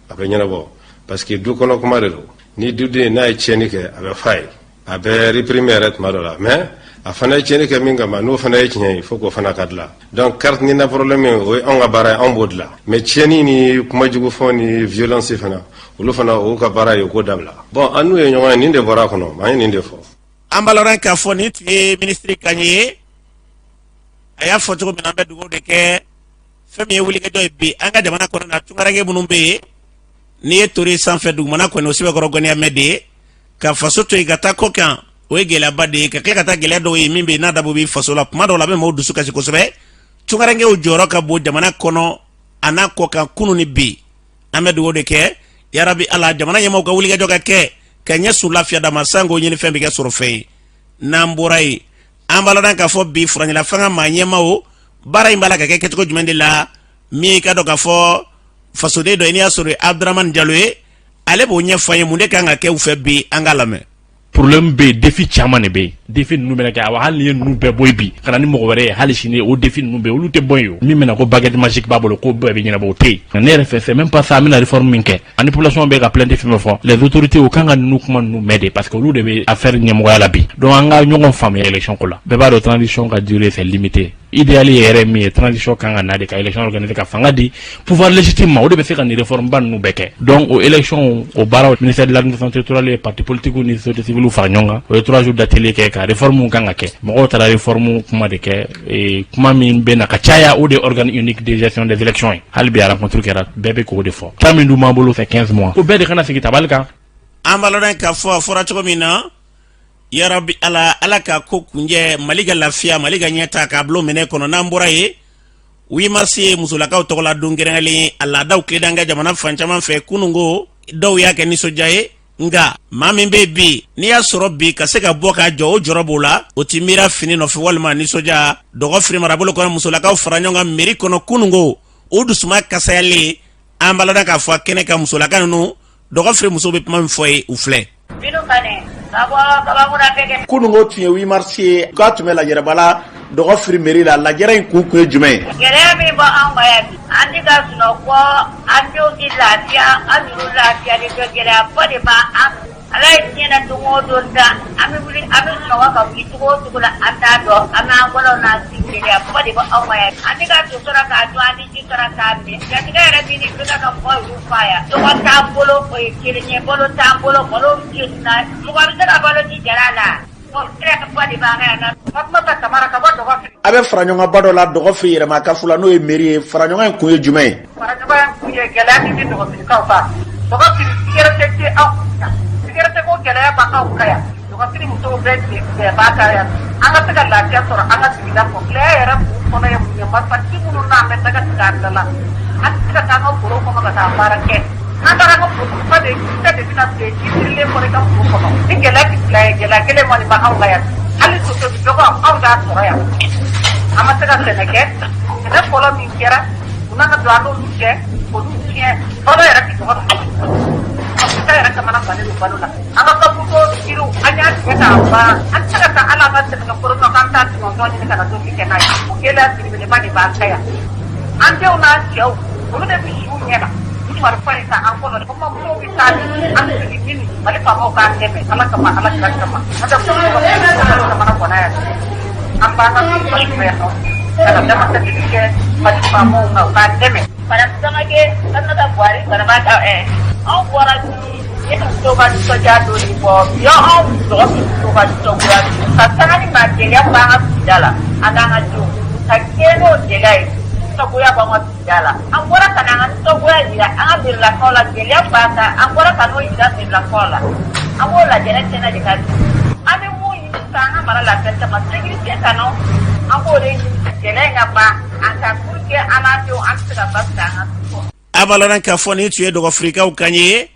a bɛ ɲɛnabɔ, parce que du kɔnɔ kuma de don. Ni duden n'a ye tiɲɛni kɛ, a bɛ f'a ye, a bɛ réprimer yɛrɛ tuma dɔ la, mais A fana ye tiɲɛni kɛ min kama, n'o fana ye tiɲɛ ye, fo k'o fana ka dilan. Donc carte NINA problème, o ye anw ka baara ye, anw b'o dilan. Mais tiɲɛni ni kuma jugu fɔ ni violence fana, olu fana, o ka baara ye, o k'o dabila. Bon, an n'u ye ɲɔgɔn ye, nin de bɔra a kɔnɔ, an ye nin de fɔ. An b'a lɔn k'a fɔ nin tun ye minisiri kan ye. A y'a fɔ cogo min na, an bɛ dugawu de kɛ. Fɛn min ye wulikajɔ ye bi an ka jamana kɔnɔ na, tunkaranke minnu bɛ yen, n'i ye tori sanfɛ dugumana kɔni, o sɛbɛkɔrɔ gɔniya mɛn de ye. Ka faso to yen ka taa kɔ kan, o ye gɛlɛyaba de ye. Ka tila ka taa gɛlɛya dɔw ye min bɛ yen n'a dabɔ b'i faso la, kuma dɔw la a bɛ maaw dusu kasi kosɛbɛ. Tunkarankew jɔyɔrɔ ka bon jamana kɔnɔ a n'a kɔ kan, kunun ni bi. An bɛ dugawu de kɛ, yarabi Ala, jamana ɲɛmaaw ka wulikajɔ ka kɛ ka ɲɛsun lafiya d'a ma, sanko ɲinifɛn bɛ kɛ sɔrɔ fɛn ye. N'an bɔra yen, an b'a ladɔn k'a fɔ bi furancɛla fanga maa ɲɛmaaw, baara in b'a la ka kɛ kɛcogo jumɛn de la? Min ka dɔn k'a fɔ fasoden dɔ ye, n'i y'a sɔrɔ Abdramani Jalo ye, ale b'o ɲɛfɔ an ye mun de kan ka kɛ u fɛ bi. An k'a lamɛn. Problème bɛ yen, défi caman de bɛ yen. Défi ninnu bɛna kɛ, awa, hali n'i ye ninnu bɛɛ bɔ yen bi ka na ni mɔgɔ wɛrɛ ye, hali sini o défi ninnu bɛ yen, olu tɛ bɔ yen. O min bɛna ko baguette magique b'a bolo ko bɛɛ bɛ ɲɛnabɔ, o tɛ yen. Ne yɛrɛ fɛ, c'est même pas ça. An bɛna réforme min kɛ ani population bɛ ka plainte fɛn fɛn fɔ, les autorités, u kan ka ninnu kuma ninnu mɛn de, parce que olu de bɛ affaire ɲɛmɔgɔya la bi. Donc an ka ɲɔgɔn faamuya élection ko la. Bɛɛ b'a dɔn transition ka durée, c'est limité. Idéal yɛrɛ min ye, transition kan ka na de ka élection organiser, ka fanga di pouvoir légitime ma, o de bɛ se ka nin réforme ba ninnu bɛɛ kɛ. Donc o élection, o baaraw, ministère de l'Administration territoriale ye parti politique ni société civile fara ɲɔgɔn kan, o ye 3 jours d'atelier kɛ ka réforme kan ka kɛ. Mɔgɔw taara réforme kuma de kɛ. Kuma min bɛ na ka caya, o de ye organe unique de gestion des élections ye. Hali bi a rencontre kɛra, bɛɛ bɛ k'o de fɔ. Temps min dun b'an bolo, c'est 15 mois, ko bɛɛ de kana sigi tabali kan. An b'a lɔn k'a fɔ a fɔra cogo min na, yarabi Ala, Ala ka ko kunjɛ, Mali ka lafiya, Mali ka ɲɛta k'a bilo minɛ kɔnɔ. N'an bɔra yen, 8 mars ye musolakaw tɔgɔla don kɛrɛnkɛrɛnlen ye. A laadaw tilenna an ka jamana fan caman fɛ. Kununko dɔw y'a kɛ nisɔndiya ye, nka maa min bɛ bi, n'i y'a sɔrɔ bi ka se ka bɔ k'a jɔ, o jɔrɔ b'o la, o ti miira fini nɔfɛ walima nisɔndiya. Dɔgɔfiri marabolo kɔnɔ, musolakaw fara ɲɔgɔn kan mairie kɔnɔ kununko, o dusuma kasayalen. An b'a ladɔn k'a fɔ a kɛnɛ kan, musolaka ninnu, Dɔgɔfiri musow bɛ kuma min fɔ ye, u filɛ. Kununko tun ye 8 mars ye, k'a tun bɛ lajɛrɛba la Dɔgɔfiri mairie la. Lajɛrɛ in kun ye jumɛn ye? Gɛlɛya min bɔ anw kan yan bi, an tɛ ka sunɔgɔ, an denw tɛ lafiya, an yɛrɛw lafiyalen tɛ. Gɛlɛyaba de b'an. Ala ye diɲɛ na don o don da, an bɛ wuli, an bɛ sunɔgɔ ka wuli cogo o cogo la, an t'a dɔn. An b'an kɔnɔw n'an sin, gɛlɛyaba de bɛ anw kan yan. An tɛ ka to sɔrɔ k'a dun, an tɛ ji sɔrɔ k'a min. Jatigɛ yɛrɛ min bɛ ka mɔgɔ yɛrɛ fa yan, dɔgɔ t'an bolo, o ye kelen ye, balo t'an bolo, malo jenina, mɔgɔ bɛ se ka balo ji jara la? A bɛ fara ɲɔgɔnba dɔ la Dɔgɔfiri yɛrɛma kafo la, n'o ye mairie ye. Fara ɲɔgɔn in kun ye jumɛn ye? Faraɲɔgɔn kun ye gɛlɛya min bɛ Dɔgɔfirikaw kan. Dɔgɔfiri, sécurité tɛ anw kan, sécurité ko gɛlɛya b'anw kan yan. Dɔgɔfiri musow bɛɛ bɛɛ b'a kan yan, an ka se ka lafiya sɔrɔ an ka sigida kɔnɔ. Gɛlɛya yɛrɛ kun kɔnɔ ye mun ye? Marifatigi minnu n'an bɛ daga tigɛ an da la, an tɛ se ka taa an ka foro kɔnɔ ka taa baara kɛ. N'an taara an ka foro kɔnɔ, de kisɛ de bɛna ben ji sirilen kɔrɔ i ka foro kɔnɔ. Ni gɛlɛya tɛ fila ye, gɛlɛya kelen kɔni bɛ anw kan yan. Hali soso dɔgɔ, anw t'a sɔrɔ yan. An ma se ka sɛnɛ kɛ. Sɛnɛ fɔlɔ min kɛra, u nana don an n'olu cɛ, olu tiɲɛ. Balo yɛrɛ tɛ dɔgɔ ka yɛrɛ kamana gannen don balo la. An ka kaburudo yiriw, an y'a tigɛ k'a ban. An tɛ se ka taa hali an ka sɛnɛkɛ foro kɔnɔ k'an taa tɔnɔntɔn ɲini ka na tobili kɛ n'a ye. O gɛlɛya belebeleba de b'an kan yan. An denw n'an cɛw, olu de bɛ siw ɲɛ la ni marifa ye k'an kɔnɔ. O kuma musow bɛ taa min, an bɛ segin min? Mali faamaw k'an dɛmɛ, Ala kama, Ala kira kama. An tɛ jamana kɔnɔ yan, an b'an ka sɔrɔ yan nɔ ka na damasɛgɛli kɛ Mali faamaw ma, u k'an dɛmɛ. Madame Samake, Fatumata Buhari, banabaatɔ anw bɔra bi musow ka nisɔndiya don de bɔ bi. Anw Dɔgɔfiri musow ka nisɔngoya don ka sanga ni maa gɛlɛya b'an ka sigida la, an n'an ka denw ka kɛɲɛ n'o gɛlɛya ye. Nisɔngoya b'an ka sigida la, an bɔra ka na an ka nisɔngoya jira an ka merilakaw la. Gɛlɛya b'an kan, an bɔra ka n'o jira merilakaw la. An b'o lajɛrɛ kɛnɛ de kan. An bɛ mun ɲini sisan an ka mara lafiya kama? Sécurité ka nɔ, an b'o de ɲini, gɛlɛya in ka ban an kan pour que an n'an denw, an bɛ se ka basigi an ka du kɔnɔ. A b'a lɔn k'a fɔ nin tun ye Dɔgɔfirikaw kan ye.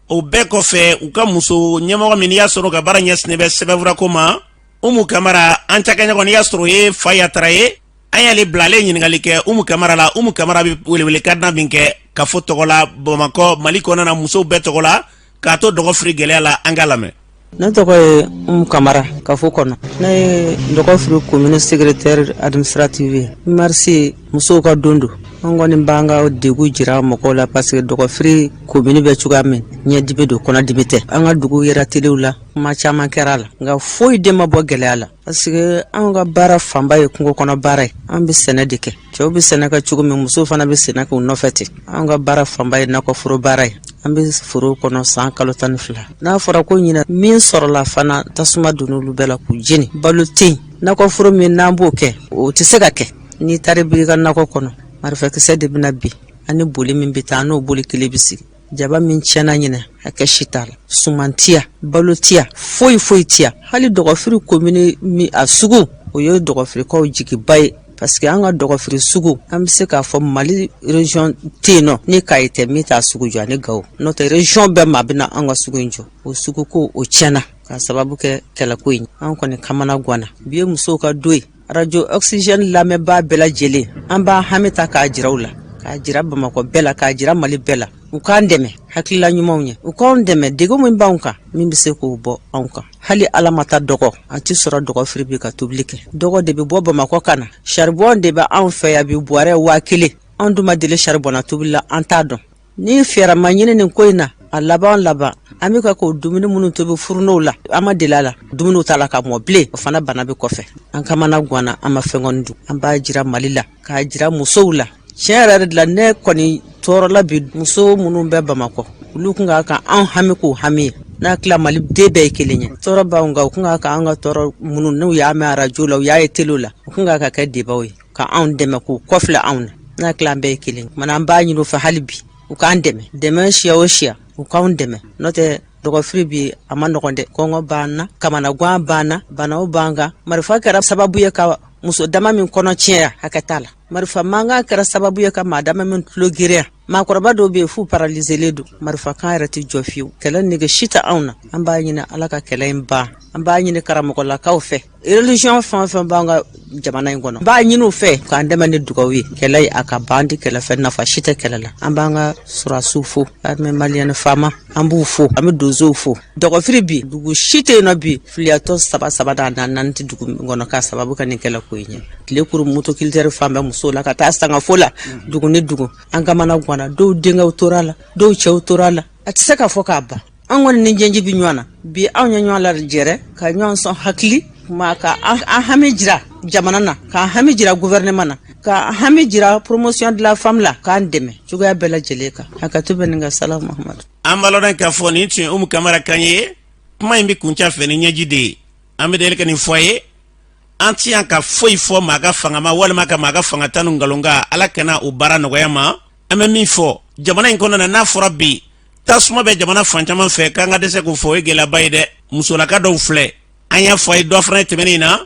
O bɛɛ kɔfɛ, u ka muso ɲɛmɔgɔ min, n'i y'a sɔrɔ ka baara ɲɛsinnen bɛ sɛbɛnfurako ma, Umu Kamara, an cakɛɲɔgɔn, n'i y'a sɔrɔ o ye Fa Yatara ye, an y'ale bila, ale ye ɲininkali kɛ Umu Kamara la. Umu Kamara bɛ welewelekan min kɛ kafo tɔgɔ la Bamakɔ, Mali kɔnɔna na, musow bɛɛ tɔgɔ la, k'a to Dɔgɔfiri gɛlɛya la, an k'a lamɛn. Ne tɔgɔ ye Umu Kamara kafo kɔnɔ. Ne ye Dɔgɔfiri commune secrétaire administrative ye. Marisi, musow ka don don. An kɔni b'an ka degun jira mɔgɔw la parce que dɔgɔfiri komini bɛ cogoya min, ɲɛdimi don, kɔnɔdimi tɛ. An ka dugu yɛrɛ telew la, kuma caman kɛra a la, nka foyi de ma bɔ gɛlɛya la parce que anw ka baara fanba ye kungo kɔnɔ baara ye. An bɛ sɛnɛ de kɛ. Cɛw bɛ sɛnɛ kɛ cogo min, musow fana bɛ sɛnɛ kɛ u nɔfɛ ten. Anw ka baara fanba ye nakɔforo baara ye. An bɛ foro kɔnɔ san kalo 12. N'a fɔra ko ɲinɛ min sɔrɔla fana, tasuma donn'olu bɛɛ la k'u jeni. Balo tɛ yen. Nakɔforo min n'an b'o kɛ, o tɛ se ka kɛ. N'i taara b'i ka nakɔ kɔnɔ, marifakisɛ de bɛna bin ani boli min bɛ taa, n'o boli kelen bɛ sigi. Jaba min tiɲɛna ɲinɛ, hakɛ si t'a la. Suman tɛ yan, balo tɛ yan, foyi foyi tɛ yan. Hali dɔgɔfiri komini min a sugu, o ye dɔgɔfirikaw jigiba ye parce que an ka dɔgɔfiri sugu, an bɛ se k'a fɔ Mali région tɛ yen nɔ ni Kayi tɛ min t'a sugu jɔ ani Gawo. N'o tɛ, région bɛɛ maa bɛ na an ka sugu in jɔ. O sugu ko o tiɲɛna k'a sababu kɛ kɛlɛko in. An kɔni kamana ganna. Bi ye musow ka don ye. Arajo Oxygène lamɛnbaa bɛɛ lajɛlen, an b'an hami ta k'a jira u la, k'a jira Bamakɔ bɛɛ la, k'a jira Mali bɛɛ la. U k'an dɛmɛ hakilila ɲumanw ye, u k'an dɛmɛ degun min b'anw kan, min bɛ se k'o bɔ anw kan. Hali ala ma taa dɔgɔ, an tɛ sɔrɔ dɔgɔfiri bi ka tobili kɛ. Dɔgɔ de bɛ bɔ Bamakɔ ka na. Saribɔn de bɛ anw fɛ yan bi, bɔrɛ 1000. Anw dun ma deli saribɔn na tobili la, an t'a dɔn. Ni fɛɛrɛ ma ɲini nin ko in na, a laban laban an bɛ ka k'o dumuni minnu tobi fourneau la, an ma deli a la, dumuniw t'a la ka mɔ bilen. O fana bana bɛ kɔfɛ. An kamana ganna, an ma fɛn kɔni dun. An b'a jira Mali la, k'a jira musow la. Tiɲɛ yɛrɛ de la, ne kɔni tɔɔrɔla bi. Muso minnu bɛ Bamakɔ, olu kun ka kan anw hami k'u hami ye. N'a tila Mali den bɛɛ ye kelen ye, tɔɔrɔ b'anw kan. U kun ka kan an ka tɔɔrɔ minnu n'u y'a mɛn arajo la, u y'a ye tele la, u kun ka kan ka kɛ debaw ye ka anw dɛmɛ, k'u kɔfilɛ anw na. N'a tila an bɛɛ ye kelen. Mana an b'a ɲini u fɛ hali bi, u k'an dɛmɛ, dɛmɛ siya o siya, u k'anw dɛmɛ. N'o tɛ, dɔgɔfiri bi a ma nɔgɔn dɛ. Kɔngɔ b'an na, kamanagan b'an na, banaw b'an kan. Marifa kɛra sababu ye ka muso dama min kɔnɔ tiɲɛ, hakɛ t'a la. Marifa mankan kɛra sababu ye ka maa dama min tulo girinya. Maakɔrɔba dɔw bɛ yen f'u paralizelen don. Marifakan yɛrɛ tɛ jɔ fiyewu. Kɛlɛ nege si tɛ anw na. An b'a ɲini Ala ka kɛlɛ in ban. An b'a ɲini karamɔgɔlakaw fɛ, religion fɛn o fɛn b'an ka jamana in kɔnɔ, n b'a ɲini u fɛ k'an dɛmɛ ni dugawu ye, kɛlɛ a ka ban. Tɛ kɛlɛ fɛ, nafa si tɛ kɛlɛ la. An b'an ka sɔrɔdasiw fo, armée malienne FAMa, an b'u fo, an bɛ donsow fo. Dɔgɔfiri bi, dugu si tɛ yen nɔ bi, filiyatɔ saba saba n'a naani naani tɛ dugu min kɔnɔ k'a sababu kɛ nin kɛlɛ ko in ye. Tile kuru motoculteur fan bɛɛ musow la ka taa sangafo la, dugu ni dugu. An kamana ganna. Dɔw denkɛw tora a la, dɔw cɛw tora a la. A tɛ se ka fɔ k'a ban. An kɔni ni jɛnji bɛ ɲɔgɔn na bi. Anw ye ɲɔgɔn lajɛrɛ ka ɲɔgɔn sɔn hakili ma, ka an hami jira jamana na, k'an hami jira gouvernement na, k'an hami jira promotion de la femme la, k'an dɛmɛ cogoya bɛɛ lajɛlen kan. Hakɛto bɛ nin ka. Salam Mahamadu. An b'a lɔn k'a fɔ nin tun ye Umu Kamara kan ye. Kuma in bɛ kuncɛ fɛ ni ɲɛji de ye. An bɛ deli ka nin fɔ a ye, an ti yan ka foyi fɔ maa ka fanga ma walima ka maa ka fanga tanu nkalon kan. Ala kana o baara nɔgɔya ma. An bɛ min fɔ jamana in kɔnɔna na, n'a fɔra bi tasuma bɛ jamana fan caman fɛ, k'an ka dɛsɛ k'o fɔ, o ye gɛlɛyaba ye dɛ. Musolaka dɔw filɛ, an y'a fɔ a ye dɔ fana tɛmɛnen na,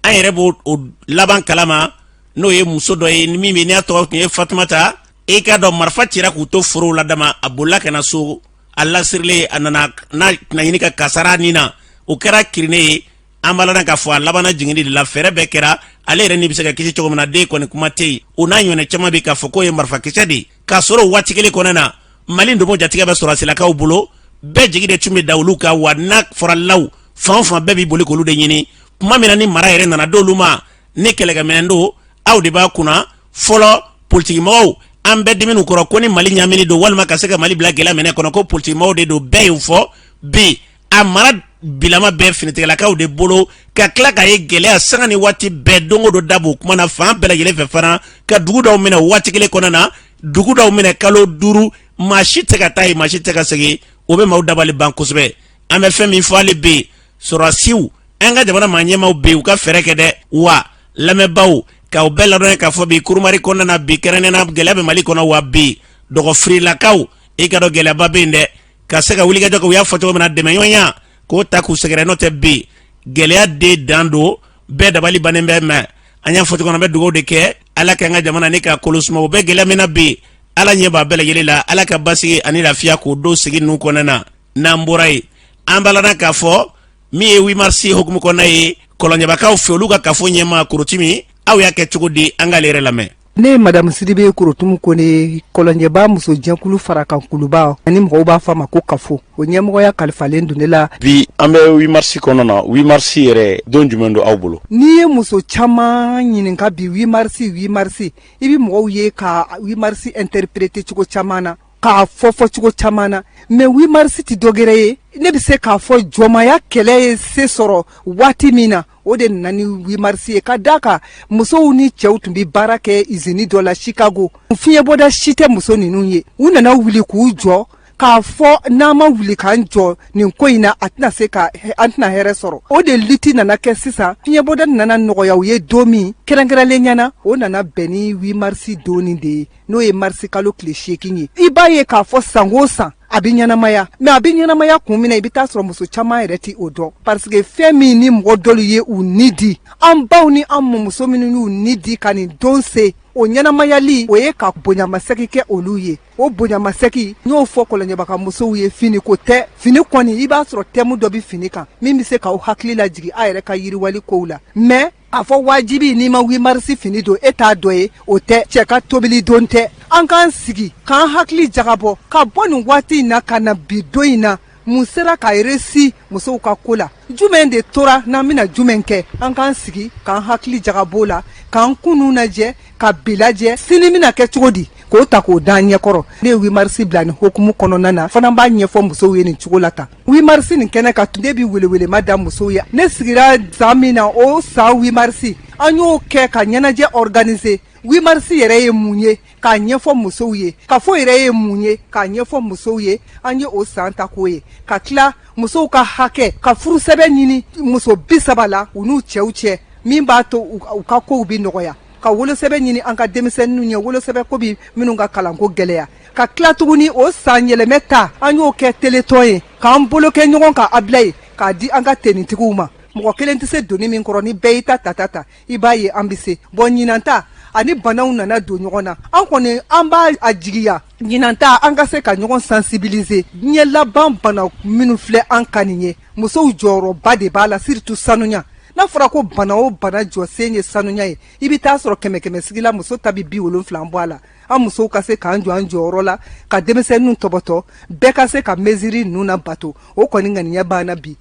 an yɛrɛ b'o laban kalama, n'o ye muso dɔ ye min bɛ n'a tɔgɔ tun ye Fatumata. E k'a dɔn marifa cira k'u to forow la dama, a bolila ka na so, a lasirilen, a nana n'a tɛna ɲini ka kasara nin na, o kɛra kirinɛ ye. An b'a lɔn k'a fɔ a labanna jiginni de la. Fɛɛrɛ bɛɛ kɛra ale yɛrɛ ni bɛ se ka kisi cogo min na, den kɔni kuma tɛ yen. O n'a ɲɔgɔnna caman bɛ k'a fɔ k'o ye marifakisɛ de ye, k'a sɔrɔ waati kelen kɔnɔna na, Mali ndomo jatigɛ bɛ sɔrɔdasilakaw bolo, bɛɛ jigi de tun bɛ da olu kan. Wa n'a fɔra law fan o fan, bɛɛ b'i boli k'olu de ɲini. Tuma min na ni mara yɛrɛ nana d'olu ma ni kɛlɛkɛminɛn don, aw de b'a kunna fɔlɔ. Politikimɔgɔw, an bɛɛ diminen kɔrɔ ko ni Mali ɲamini don walima ka se ka Mali bila gɛlɛya minɛ kɔnɔ, ko politikimɔgɔw de don, bɛɛ y'o fɔ. Bi a mara bilama bɛɛ finitigilakaw de bolo, ka tila k'a ye gɛlɛya sanga ni waati bɛɛ, don o don da b'o kuma na fan bɛɛ lajɛlen fɛ fana, ka dugu dɔw minɛ waati kelen kɔnɔna na, dugu dɔw minɛ kalo 5, maa si tɛ ka taa yen, maa si tɛ ka segin. O bɛ maaw dabali ban kosɛbɛ. An bɛ fɛn min fɔ hali bi, sɔrɔdasiw, an ka jamana maa ɲɛmaaw bɛ yen, u ka fɛɛrɛ kɛ dɛ. Wa lamɛnbaaw, k'aw bɛɛ ladɔnniya k'a fɔ bi kurumari kɔnɔna na, bi kɛrɛnkɛrɛnnenya na, gɛlɛya bɛ Mali kɔnɔ. Wa bi dɔgɔfirilakaw, i ka dɔn gɛlɛyaba bɛ yen dɛ, ka se ka wulikajɔ kɛ. U y'a fɔ cogo min na, dɛmɛɲɔgɔnya k'o ta k'u sɛgɛrɛ. N'o tɛ, bi gɛlɛya de dan don, bɛɛ dabali bannen bɛ. Mɛ an y'a fɔ cogo min na, an bɛ dugawu de kɛ Ala k'an ka jamana ni ka kolo suma. U bɛ gɛlɛya min na bi, Ala ɲɛ b'a bɛɛ lajɛlen la. Ala ka basigi ani lafiya k'o don sigi ninnu kɔnɔna na. N'an bɔra yen, an b'a ladɔn k'a fɔ min ye 8 mars hukumu kɔnɔna ye, Kɔlɔnjɛbakaw fɛ, olu ka kafo ɲɛmaa Korotimi, aw y'a kɛ cogo di? An k'ale yɛrɛ lamɛn. Ne ye madamu Sidibe Korotumu Kone Kɔlɔnjɛba musojɛkulu farakan kuluba ani mɔgɔw b'a fɔ a ma ko kafo, o ɲɛmɔgɔya kalifalen don ne la. Bi an bɛ 8 mars kɔnɔ na. 8 mars yɛrɛ, don jumɛn don aw bolo? N'i ye muso caman ɲininka bi, 8 mars, 8 mars, i bɛ mɔgɔw ye ka 8 mars interpréter cogo caman na, k'a fɔ fɔcogo caman na, mais 8 mars tɛ dɔ wɛrɛ ye, ne bɛ se k'a fɔ jɔnmaya kɛlɛ ye se sɔrɔ waati min na, o de nana ni 8 mars ye. Ka d'a kan, musow ni cɛw tun bɛ baara kɛ usine dɔ la Chicago. Fiɲɛbɔda si tɛ muso ninnu ye. U nana wuli k'u jɔ k'a fɔ n'an ma wuli k'an jɔ nin ko in na, a tɛna se ka an tɛna hɛrɛ sɔrɔ. O de lutte nana kɛ sisan. Fiɲɛbɔda nana nɔgɔya u ye don min kɛrɛnkɛrɛnlenya na, o nana bɛn ni 8 mars donni de ye, n'o ye marisi kalo tile 8 ye. I b'a ye k'a fɔ san o san a bɛ ɲɛnamaya, mais a bɛ ɲɛnamaya kun min na, i bɛ taa sɔrɔ muso caman yɛrɛ tɛ o dɔn, parce que fɛn min ni mɔgɔ dɔlu ye u ni di, an baw ni an mɔmuso minnu y'u ni di ka nin don se, o ɲɛnamayali, o ye ka bonyamasɛgi kɛ olu ye. O bonyamasɛgi, n y'o fɔ Kɔlɔnjɛba ka musow ye, fini ko tɛ. Fini kɔni, i b'a sɔrɔ thème dɔ bɛ fini kan min bɛ se k'aw hakili lajigin a yɛrɛ ka yiriwali kow la, mais a fɔ wajibi n'i ma 8 mars fini don, e t'a dɔ ye, o tɛ. Cɛ ka tobili don tɛ. An k'an sigi k'an hakili jagabɔ ka bɔ nin waati in na ka na bi don in na, mun sera ka réussi musow ka ko la? Jumɛn de tora n'an bɛna jumɛn kɛ? An k'an sigi k'an hakili jagabɔ la, k'an kunun lajɛ, ka bi lajɛ, sini bɛna kɛ cogo di, k'o ta k'o da an ɲɛkɔrɔ. Ne ye 8 mars bila nin hukumu kɔnɔna na fana, b'a ɲɛfɔ musow ye nin cogo la tan. 8 mars nin kɛnɛ kan, ne bɛ welewelema da musow ye. Ne sigira san min na, o san 8 mars, an y'o kɛ ka ɲɛnajɛ organiser. 8 mars yɛrɛ ye mun ye, k'a ɲɛfɔ musow ye. Kafo yɛrɛ ye mun ye, k'a ɲɛfɔ musow ye. An ye o san ta k'o ye, ka tila musow ka hakɛ, ka furusɛbɛn ɲini muso 30 la u n'u cɛw cɛ, min b'a to u ka kow bɛ nɔgɔya, ka wolosɛbɛn ɲini an ka denmisɛnninw ye, wolosɛbɛn ko bɛ minnu ka kalanko gɛlɛya. Ka tila tuguni, o san yɛlɛmɛ ta, an y'o kɛ téléthon ye, k'an bolo kɛ ɲɔgɔn kan Abilaye, k'a di an ka tenitigiw ma. Mɔgɔ kelen tɛ se doni min kɔrɔ, ni bɛɛ y'i ta ta ta ta, i b'a ye an bɛ se. Bon, ɲinan ta ani banaw nana don ɲɔgɔn na. An kɔni, an b'a a jigiya ɲinan ta, an ka se ka ɲɔgɔn sensibiliser. Diɲɛ laban bana minnu filɛ an kan nin ye, musow jɔyɔrɔba de b'a la, surtout sanuya. N'a fɔra ko bana o bana jɔsen ye sanuya ye, i bɛ taa sɔrɔ kɛmɛ kɛmɛ sigi la, muso ta bɛ 70 bɔ a la. An musow ka se k'an jɔ an jɔyɔrɔ la, ka denmisɛnninw tɔbɔtɔ, bɛɛ ka se ka mesure ninnu na bato. O kɔni ŋaniya b'an na bi.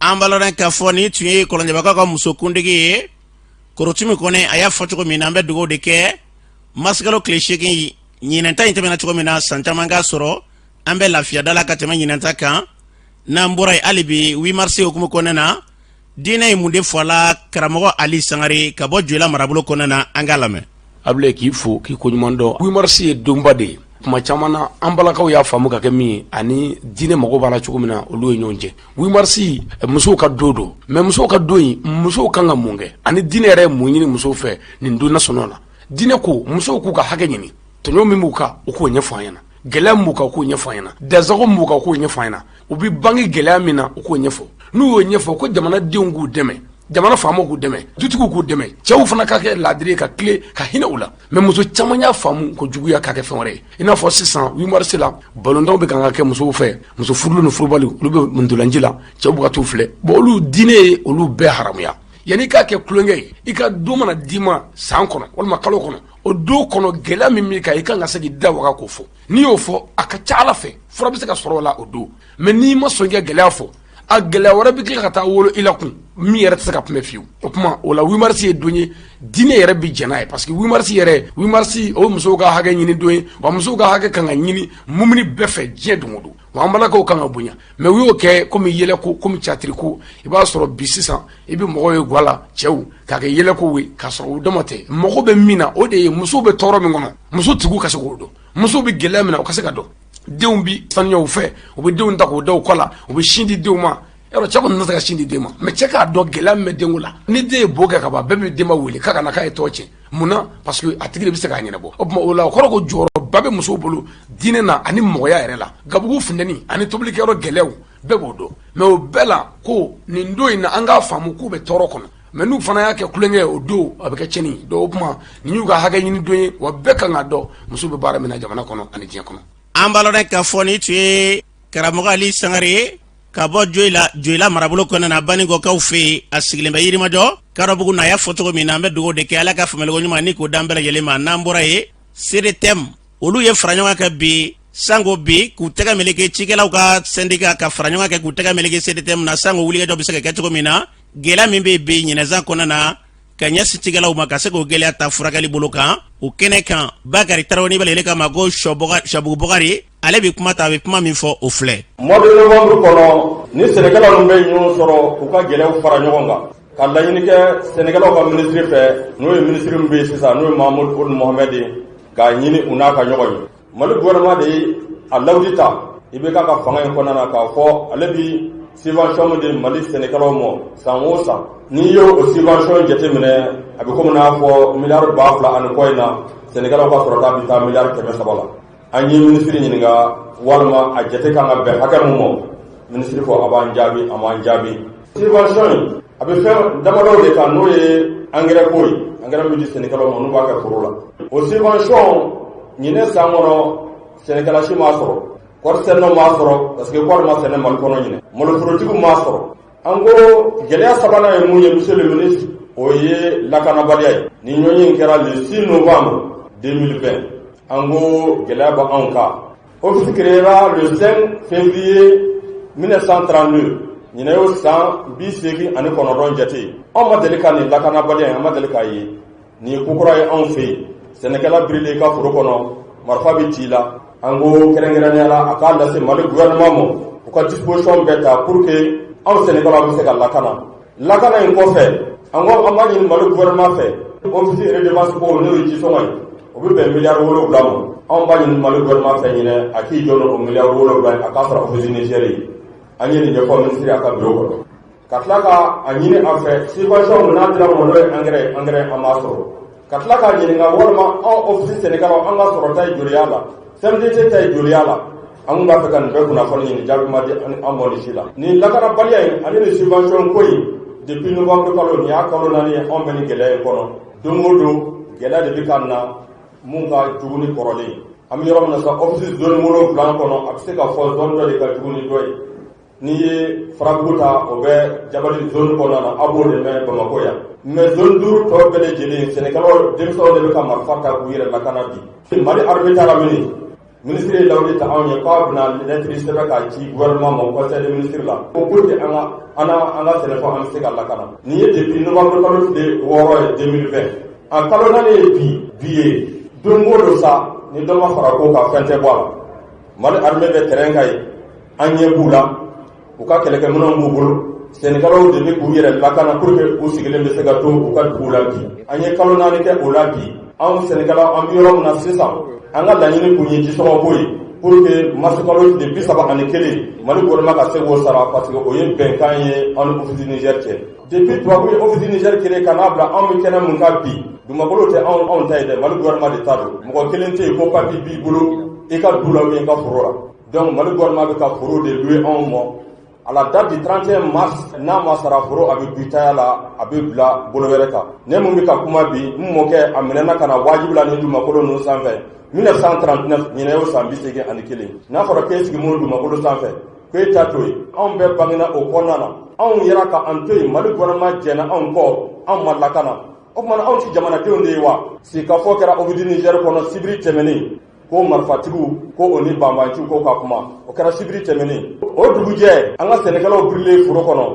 An b'a lɔn k'a fɔ nin tun ye Kɔlɔnjɛbakaw ka musokuntigi ye, Korotimi Kɔnɛ. A y'a fɔ cogo min na, an bɛ dugawu de kɛ marisikalo tile 8 ɲinan ta in tɛmɛna cogo min na, san caman k'a sɔrɔ an bɛ lafiya da la ka tɛmɛ ɲinan ta kan. N'an bɔra yen, hali bi 8 mars hukumu kɔnɔna na, diinɛ ye mun de fɔ a la? Karamɔgɔ Ali Sangare ka bɔ Joyila marabolo kɔnɔna na, an k'a lamɛn. Abulaye, k'i fo k'i koɲuman dɔn. 8 mars ye donba de ye. Tuma caman na, an balakaw y'a faamu ka kɛ min ye ani diinɛ mago b'a la cogo min na, olu ye ɲɔgɔn cɛ. 8 mars, musow ka don don, mais musow ka don in, musow kan ka mun kɛ ani diinɛ yɛrɛ ye mun ɲini musow fɛ nin don nasɔnɔ la? Diinɛ ko musow k'u ka hakɛ ɲini, tɔɲɔ min b'u kan, u k'o ɲɛfɔ an ɲɛna, gɛlɛya min b'u kan, u k'o ɲɛfɔ an ɲɛna, dansago min b'u kan, u k'o ɲɛfɔ an ɲɛna, u bɛ bange gɛlɛya min na, u k'o ɲɛfɔ. N'u y'o ɲɛfɔ, ko jamanadenw k'u dɛmɛ, jamana faamaw k'u dɛmɛ, dutigiw k'u dɛmɛ, cɛw fana ka kɛ laadiri ka tilen ka hinɛ u la. Mais muso caman y'a faamu ko juguya ka kɛ fɛn wɛrɛ ye. I n'a fɔ sisan 8 mars la, balontanw bɛ kan ka kɛ musow fɛ, muso furulen ni furubali, olu bɛ ntolanci la, cɛw bɛ ka t'u filɛ. Bon, olu diinɛ ye olu bɛɛ haramuya. Yanni i k'a kɛ tulonkɛ ye, i ka don mana d'i ma san kɔnɔ walima kalo kɔnɔ, o don kɔnɔ, gɛlɛya min b'i kan, i kan ka se k'i da waga k'o fɔ. N'i y'o fɔ, a ka ca Ala fɛ, fura bɛ se ka sɔrɔ o la o don. Mais n'i ma sɔn i ka gɛlɛya fɔ, a gɛlɛya wɛrɛ bɛ tila ka taa wolo i la kun min yɛrɛ tɛ se ka kunbɛn fiyewu. O tuma o la, 8 mars ye don ye diinɛ yɛrɛ bɛ jɛn n'a ye, parce que 8 mars yɛrɛ, 8 mars, o ye musow ka hakɛ ɲini don ye. Wa musow ka hakɛ kan ka ɲini mumini bɛɛ fɛ diɲɛ don o don. Wa an balakaw kan ka bonya, mais u y'o kɛ komi yɛlɛko, komi catiriko. I b'a sɔrɔ bi sisan, i bɛ mɔgɔw ye ga la, cɛw k'a kɛ yɛlɛko ye, k'a sɔrɔ u dama tɛ. Mɔgɔ bɛ min na, o de ye musow bɛ tɔɔrɔ min kɔnɔ, muso tigiw ka se k'o dɔn, musow bɛ gɛlɛya min na, o ka se ka dɔn. Denw bɛ sanuya u fɛ, u bɛ denw ta k'u da u kɔ la, u bɛ sin di denw ma. Yɔrɔ cɛ kɔni tɛ se ka sin di den ma, mais cɛ k'a dɔn gɛlɛya min bɛ denko la. Ni den ye bo kɛ ka ban, bɛɛ bɛ denba wele k'a ka na, k'a ye tɔgɔ tiɲɛ. Mun na? Parce que a tigi de bɛ se k'a ɲɛnabɔ. O tuma o la, o kɔrɔ ko jɔyɔrɔba bɛ musow bolo diinɛ na ani mɔgɔya yɛrɛ la. Gabugu funteni ani tobilikɛyɔrɔ gɛlɛyaw, bɛɛ b'o dɔn. Mais o bɛɛ la, ko nin don in na, an k'a faamu k'u bɛ tɔɔrɔ kɔnɔ. Mais n'u fana y'a kɛ tulonkɛ ye, o don a bɛ kɛ tiɲɛni ye. Donc o tuma, nin y'u ka hakɛ ɲini don ye. Wa bɛɛ kan k'a dɔn musow bɛ baara min na jamana kɔnɔ ani diɲɛ kɔnɔ. An b'a lɔn k'a fɔ nin tun ye karamɔgɔ Ali Sangare ye. Ka bɔ Joyila, Joyila marabolo kɔnɔna na, Baninkɔkaw fɛ yen, a sigilen bɛ Yirimajɔ Kadɔbugu na. A y'a fɔ cogo min na, an bɛ dugawu de kɛ, Ala ka faamuyaliko ɲuman ni k'o d'an bɛɛ lajɛlen ma. N'an bɔra yen, CDTM, olu ye fara ɲɔgɔn kan bi, sanko bi k'u tɛgɛ meleke cikɛlaw ka syndicat ka fara ɲɔgɔn kan k'u tɛgɛ meleke CDTM na, sanko wulikajɔ bɛ se ka kɛ cogo min na, gɛlɛya min bɛ bi ɲinɛsan kɔnɔna na ka ɲɛsin cikɛlaw ma, ka se k'o gɛlɛya ta furakɛli bolo kan. O kɛnɛ kan, Bakari Tarawele, ni bɛɛ lajɛlen k'a ma ko Sɔbugu Bɔkari, ale bɛ kuma ta, a bɛ kuma min fɔ, o filɛ. Mois de novembre kɔnɔ, ni sɛnɛkɛlaw ninnu bɛ ɲɔgɔn sɔrɔ k'u ka gɛlɛyaw fara ɲɔgɔn kan, ka laɲini kɛ sɛnɛkɛlaw ka minisiri fɛ, n'o ye minisiri min bɛ yen sisan, n'o ye Mahamudu Uld Mohamɛdi ye, k'a ɲini u n'a ka ɲɔgɔn ye. Mali gouvernement de ye a layidu ta IBK ka fanga in kɔnɔna na, k'a fɔ ale bi subvention min di Mali sɛnɛkɛlaw ma san o san, n'i y'o o subvention jateminɛ, a bɛ komi n'a fɔ miliyari 2000 ani kɔ in na, sɛnɛkɛlaw ka sɔrɔta bɛ taa miliyari 300 la. An ye minisiri ɲininka walima a jate kan ka bɛn hakɛ mun ma. Minisiri fɔ a b'an jaabi, a m'an jaabi. Subvention in, a bɛ fɛn damadɔw de kan, n'o ye angɛrɛ ko ye, angɛrɛ min di sɛnɛkɛlaw ma n'u b'a kɛ foro la. O subvention, ɲinɛ san kɔnɔ, sɛnɛkɛla si m'a sɔrɔ, kɔɔri sɛnɛnaw m'a sɔrɔ, parce que kɔɔri ma sɛnɛ Mali kɔnɔ ɲinɛ, maloforotigiw m'a sɔrɔ. An ko gɛlɛya sabanan ye mun ye, monsieur le ministre? O ye lakanabaliya ye. Ni ɲɔgɔnye in kɛra le 6 novembre 2020. An ko gɛlɛya bɛ anw kan. Office créera le 5 février 1932, ɲinɛ y'o san 89 jate. Anw ma deli ka nin lakanabaliya in, an ma deli k'a ye. Nin ye kokura ye anw fɛ yen. Sɛnɛkɛla birilen i ka foro kɔnɔ, marifa bɛ ci i la. An ko kɛrɛnkɛrɛnnenya la, a k'a lase Mali gouvernement ma, u ka disposition bɛɛ ta pour que anw sɛnɛkɛlaw bɛ se ka lakana. Lakana in kɔfɛ, an ko an b'a ɲini Mali gouvernement fɛ, office redevance ko, n'o ye jisɔngɔ ye, o bɛ bɛn miliyari 7 ma. Anw b'a ɲini Mali gouvernement fɛ ɲinɛ, a k'i jɔ n'o miliyari 7 ye, a k'a sɔrɔ office Niger ye. An ye nin ɲɛfɔ minisiri a ka bureau kɔnɔ, ka tila ka a ɲini a fɛ, subvention min n'a dira ma, n'o ye angɛrɛ ye, angɛrɛ an b'a sɔrɔ. Ka tila k'a ɲininka walima anw office sɛnɛkɛlaw, an ka sɔrɔta ye joli y'a la, CMDT ta ye joli y'a la. An kun b'a fɛ ka nin bɛɛ kunnafoni ɲini, jaabi ma di an ma nin si la. Nin lakanabaliya in ani nin subvention ko in, depuis novembre kalo, nin y'a kalo 4 ye anw bɛ nin gɛlɛya in kɔnɔ. Don o don, gɛlɛya de bɛ ka na mun ka jugu ni kɔrɔlen. An bɛ yɔrɔ min na sisan, office zone 7 kɔnɔ, a bɛ se ka fɔ zone dɔ de ka jugu ni dɔ ye. N'i ye Farabugu ta, o bɛ Jabali zone kɔnɔna na, aw b'o de mɛn Bamakɔ yan. Mais zone 5 tɔ bɛɛ lajɛlen, sɛnɛkɛlaw denmisɛnw de bɛ ka marifa ta k'u yɛrɛ lakana bi. Mali armée taara mini? Minisiri ye layidu ta anw ye k'a bɛna lettre sɛbɛn k'a ci gouvernement ma, conseil des ministres la, ko pour que an ka an an ka sɛnɛfɛnw, an bɛ se ka lakana. Nin ye depuis novembre kalo tile 6 ye 2020, a kalo 4 ye bi ye. Don o don sa, ni dɔ ma fara ko kan, fɛn tɛ bɔ a la. Mali armée bɛ terrain kan yen, an ɲɛ b'u la, u ka kɛlɛkɛminɛnw b'u bolo. Sɛnɛkɛlaw de bɛ k'u yɛrɛ lakana pour que u sigilen bɛ se ka to u ka dugu la bi. An ye kalo 4 kɛ o la bi. Anw sɛnɛkɛlaw, an bɛ yɔrɔ min na sisan, an ka laɲini kun ye jisɔngɔ ko ye, pour que mars kalo tile 31, Mali gouvernement ka se k'o sara, parce que o ye bɛnkan ye an ni office Niger cɛ. Depuis tubabu ye office Niger créé ka n'a bila, anw bɛ kɛnɛ mun kan bi, dugumakolo tɛ anw ta ye dɛ, Mali gouvernement de ta don. Mɔgɔ kelen tɛ yen ko papier b'i bolo i ka du la ou bien i ka foro la. Donc Mali gouvernement bɛ ka foro de louer anw ma. À la date du 31 mars, n'a ma sara foro, a bɛ bɔ taya la, a bɛ bila bolo wɛrɛ kan. Ne mun bɛ ka kuma bi, n mɔkɛ a minɛna ka na wajibi la ni dugumakolo ninnu sanfɛ 1939, ɲinɛ y'o san 81. N'a fɔra k'e sigi mun dugumakolo sanfɛ, ko e ta to yen, anw bɛɛ bangena o kɔnɔna na, anw yɛrɛ ka an to yen, Mali gouvernement jɛnna anw kɔ, anw ma lakana. O tuma anw ti jamanadenw de ye wa? Sigikafɔ kɛra Office Niger kɔnɔ sibiri tɛmɛnen, ko marifatigiw ko o ni banbanciw ko ka kuma, o kɛra sibiri tɛmɛnen. O dugujɛ, an ka sɛnɛkɛlaw birilen foro kɔnɔ,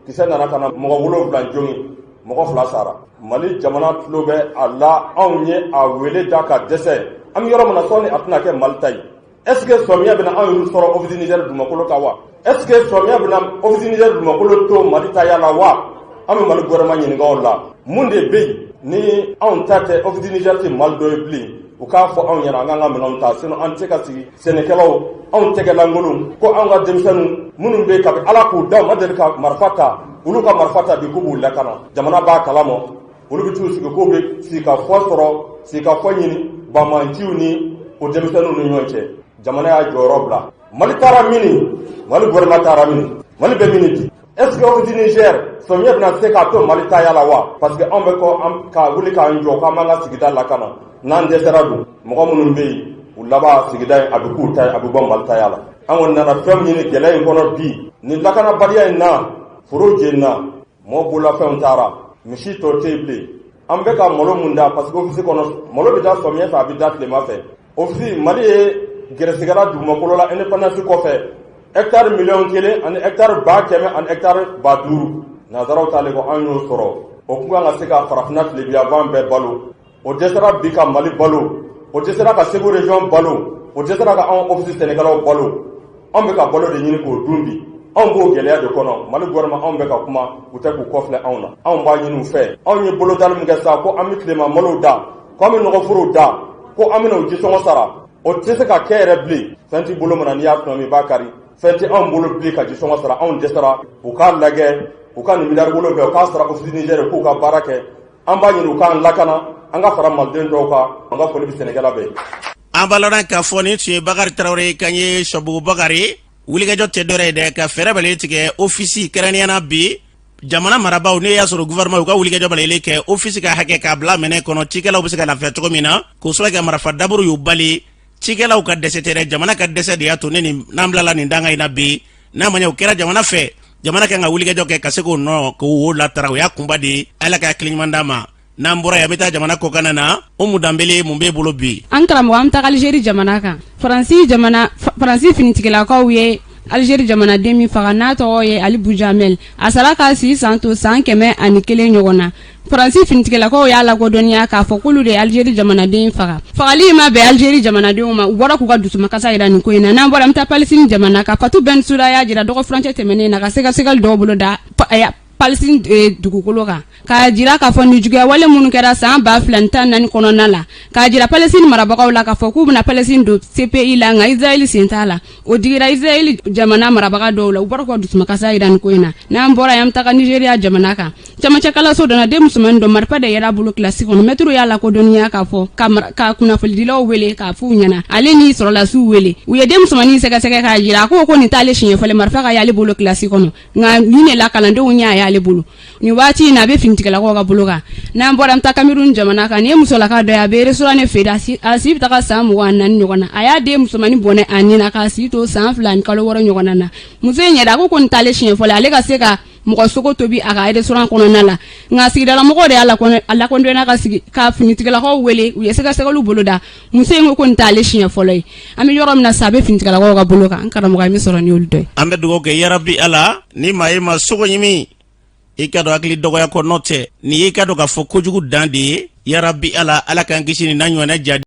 kisɛ nana ka na mɔgɔ 7 jogin, mɔgɔ 2 sara. Mali jamana tulo bɛ a la, anw ye a wele da ka dɛsɛ. An bɛ yɔrɔ min na, sɔɔni a tɛna kɛ Mali ta ye. Est ce que sɔmiya bɛna anw yɛrɛ sɔrɔ Office Niger dugumakolo kan wa? Est ce que sɔmiya bɛna Office Niger dugumakolo to Mali taya la wa? An bɛ Mali gouvernement ɲininka o la. Mun de bɛ yen ni anw ta tɛ, Office Niger tɛ Mali dɔ ye bilen? U k'a fɔ anw ɲɛna, an k'an ka minɛnw ta, sinon an tɛ se ka sigi. Sɛnɛkɛlaw, anw tɛgɛlankolon, ko anw ka denmisɛnninw minnu bɛ yen, kabi Ala k'u da, u ma deli ka marifa ta, olu ka marifa ta bi k'u b'u lakana. Jamana b'a kalama, olu bɛ t'u sigi k'u bɛ sigikafɔ sɔrɔ, sigikafɔ ɲini banbaanciw ni o denmisɛnninw ni ɲɔgɔn cɛ. Jamana y'a jɔyɔrɔ bila. Mali taara mini? Mali gouvernement taara mini? Mali bɛ mini bi? Est ce que Office Niger sɔmiya bɛna se k'a to Mali taya la wa? Parce que anw bɛ kɔ ka wuli k'an jɔ k'an b'an ka sigida lakana, n'an dɛsɛra dun, mɔgɔ minnu bɛ yen, u laban sigida in a bɛ k'u ta ye, a bɛ bɔ Mali taya la. An kɔni nana fɛn min ɲini gɛlɛya in kɔnɔ bi, nin lakanabaliya in na, foro jenina, mɔɔ bololafɛnw taara, misi tɔ tɛ yen bilen. An bɛ ka malo mun da, parce que ofisi kɔnɔ malo bɛ da sɔmiɲɛ fɛ, a bɛ da tilema fɛ. Ofisi Mali ye gɛrɛsɛgɛra dugumakolo la indépendance kɔfɛ, hectare 1,000,000 ani hectare 100,000 ani hectare 5,000. Nanzaraw taalen kɔ, an y'o sɔrɔ. O kun kan ka se ka farafinna tilebinyanfan bɛɛ balo. O dɛsɛra bi ka Mali balo, o dɛsɛra ka Segu région balo, o dɛsɛra ka anw ofisi sɛnɛkɛlaw balo. Anw bɛ ka balo de ɲini k'o dun bi. Anw b'o gɛlɛya de kɔnɔ. Mali gouvernement, anw bɛ ka kuma, u tɛ k'u kɔfilɛ anw na. Anw b'a ɲini u fɛ, anw ye bolodali min kɛ sa ko an bɛ tilema malow da, ko an bɛ nɔgɔforow da, ko an bɛna o jisɔngɔ sara, o tɛ se ka kɛ yɛrɛ bilen. Fɛn t'i bolo min na, n'i y'a tɔnɔmi, i b'a kari. Fɛn tɛ anw bolo bilen ka jisɔngɔ sara. Anw dɛsɛra. U k'a lajɛ, u ka nin miliyari 7 u k'a sara ofisi Niger, k'u ka baara kɛ. An b'a ɲini u k'an lakana, an ka fara maliden dɔw kan. An ka foli bɛ sɛnɛkɛla bɛɛ. An b'a lɔn k'a fɔ nin tun ye Bakari Tarawele kan ye. Sɔbugu Bakari, wulikajɔ tɛ dɔwɛrɛ ye dɛ, ka fɛɛrɛ bɛɛ tigɛ ofisi kɛrɛnkɛrɛnnenya na bi jamana marabaaw, n'e y'a sɔrɔ gouvernement, u ka wulikajɔ bɛɛ kɛ ofisi ka hakɛ k'a bila minɛ kɔnɔ, cikɛlaw bɛ se ka lafiya cogo min na, k'o sababu kɛ marifa daburu y'u bali. Cikɛlaw ka dɛsɛ tɛ dɛ, jamana ka dɛsɛ de y'a to ne ni n'an bilala nin danga in na bi. N'a ma ɲɛ o kɛra jamana fɛ, jamana kan ka wulikajɔ kɛ ka se k'o nɔ k'o wo latara. O y'a kunba de ye. Ala ka hakili ɲuman d'a ma. N'an bɔra yan, an bɛ taa jamana kɔkanna na. Umu Danbele, mun b'e bolo bi? An karamɔgɔ, an bɛ taga Alizeri jamana kan. Faransi jamana, Faransi finitigilakaw ye Alizeri jamanaden min faga, n'a tɔgɔ ye Ali Bujamel, a sara k'a si san to san 101 ɲɔgɔn na. Faransi finitigilakaw y'a lakodɔnniya k'a fɔ k'olu de ye Alizeri jamanaden faga. Fagali ma bɛn Alizeri jamanadenw ma, u bɔra k'u ka dusumakasa jira nin ko in na. N'an bɔra, an bɛ taa Palestine jamana kan. Fatu Bensouda y'a jira dɔgɔ furancɛ tɛmɛnen na ka sɛgɛsɛgɛli dɔw bolo da Palestine dugukolo kan, k'a jira k'a fɔ nin juguya wale minnu kɛra san 2014 kɔnɔna la, k'a jira Palestine marabagaw la k'a fɔ k'u bɛna Palestine don CPI la, nka Israël sen t'a la. O digira Israël jamana marabaga dɔw la, u bɔra k'u ka dusumakasa jira nin ko in na. N'an bɔra yen, an bɛ taga Nigeria jamana kan. Camancɛ kalanso dɔ la, den musomannin dɔ, marifa de yera a bolo kilasi kɔnɔ. Mɛtiriw y'a lakodɔnniya k'a fɔ ka kunnafonidilaw wele k'a f'u ɲɛna, ale ni sɔrɔlasiw wele. U ye den musomannin sɛgɛsɛgɛ k'a jira, a ko ko nin t'ale siɲɛ fɔlɔ marifa ka y'ale bolo kilasi kɔnɔ, nka nin de la kalandenw y'a y'ale bolo. Nin waati in na, a bɛ finitigilakaw ka bolo kan. N'an bɔra, an bɛ taa Cameroun jamana kan. Nin ye musolaka dɔ ye, a bɛ restaurant de feere. A si bɛ taga san 24 ɲɔgɔn na. A y'a den musomannin bɔnɛ a ni na k'a si to san 2 ni kalo 6 ɲɔgɔn na. Muso in yɛrɛ, a ko ko nin t'ale siɲɛ fɔlɔ ale ka se ka mɔgɔ sogo tobi a ka restaurant kɔnɔna la, nka sigidalamɔgɔw de y'a lakodɔnniya ka sigi ka finitigilakaw wele, u ye sɛgɛsɛgɛliw boloda. Muso in ko ko nin t'ale siɲɛ fɔlɔ ye. An bɛ yɔrɔ min na sisan, a bɛ finitigilakaw ka bolo kan. An karamɔgɔ, an bɛ sɔrɔ ni olu dɔ ye. An bɛ dugawu kɛ, yarabi Ala, ni maa ye maa sogo ɲimi, i ka dɔn hakili dɔgɔya kɔ nɔ tɛ nin ye, i ka dɔn k'a fɔ kojugu dan de ye. Yarabi Ala, Ala k'an kisi nin n'a ɲɔgɔnna ja.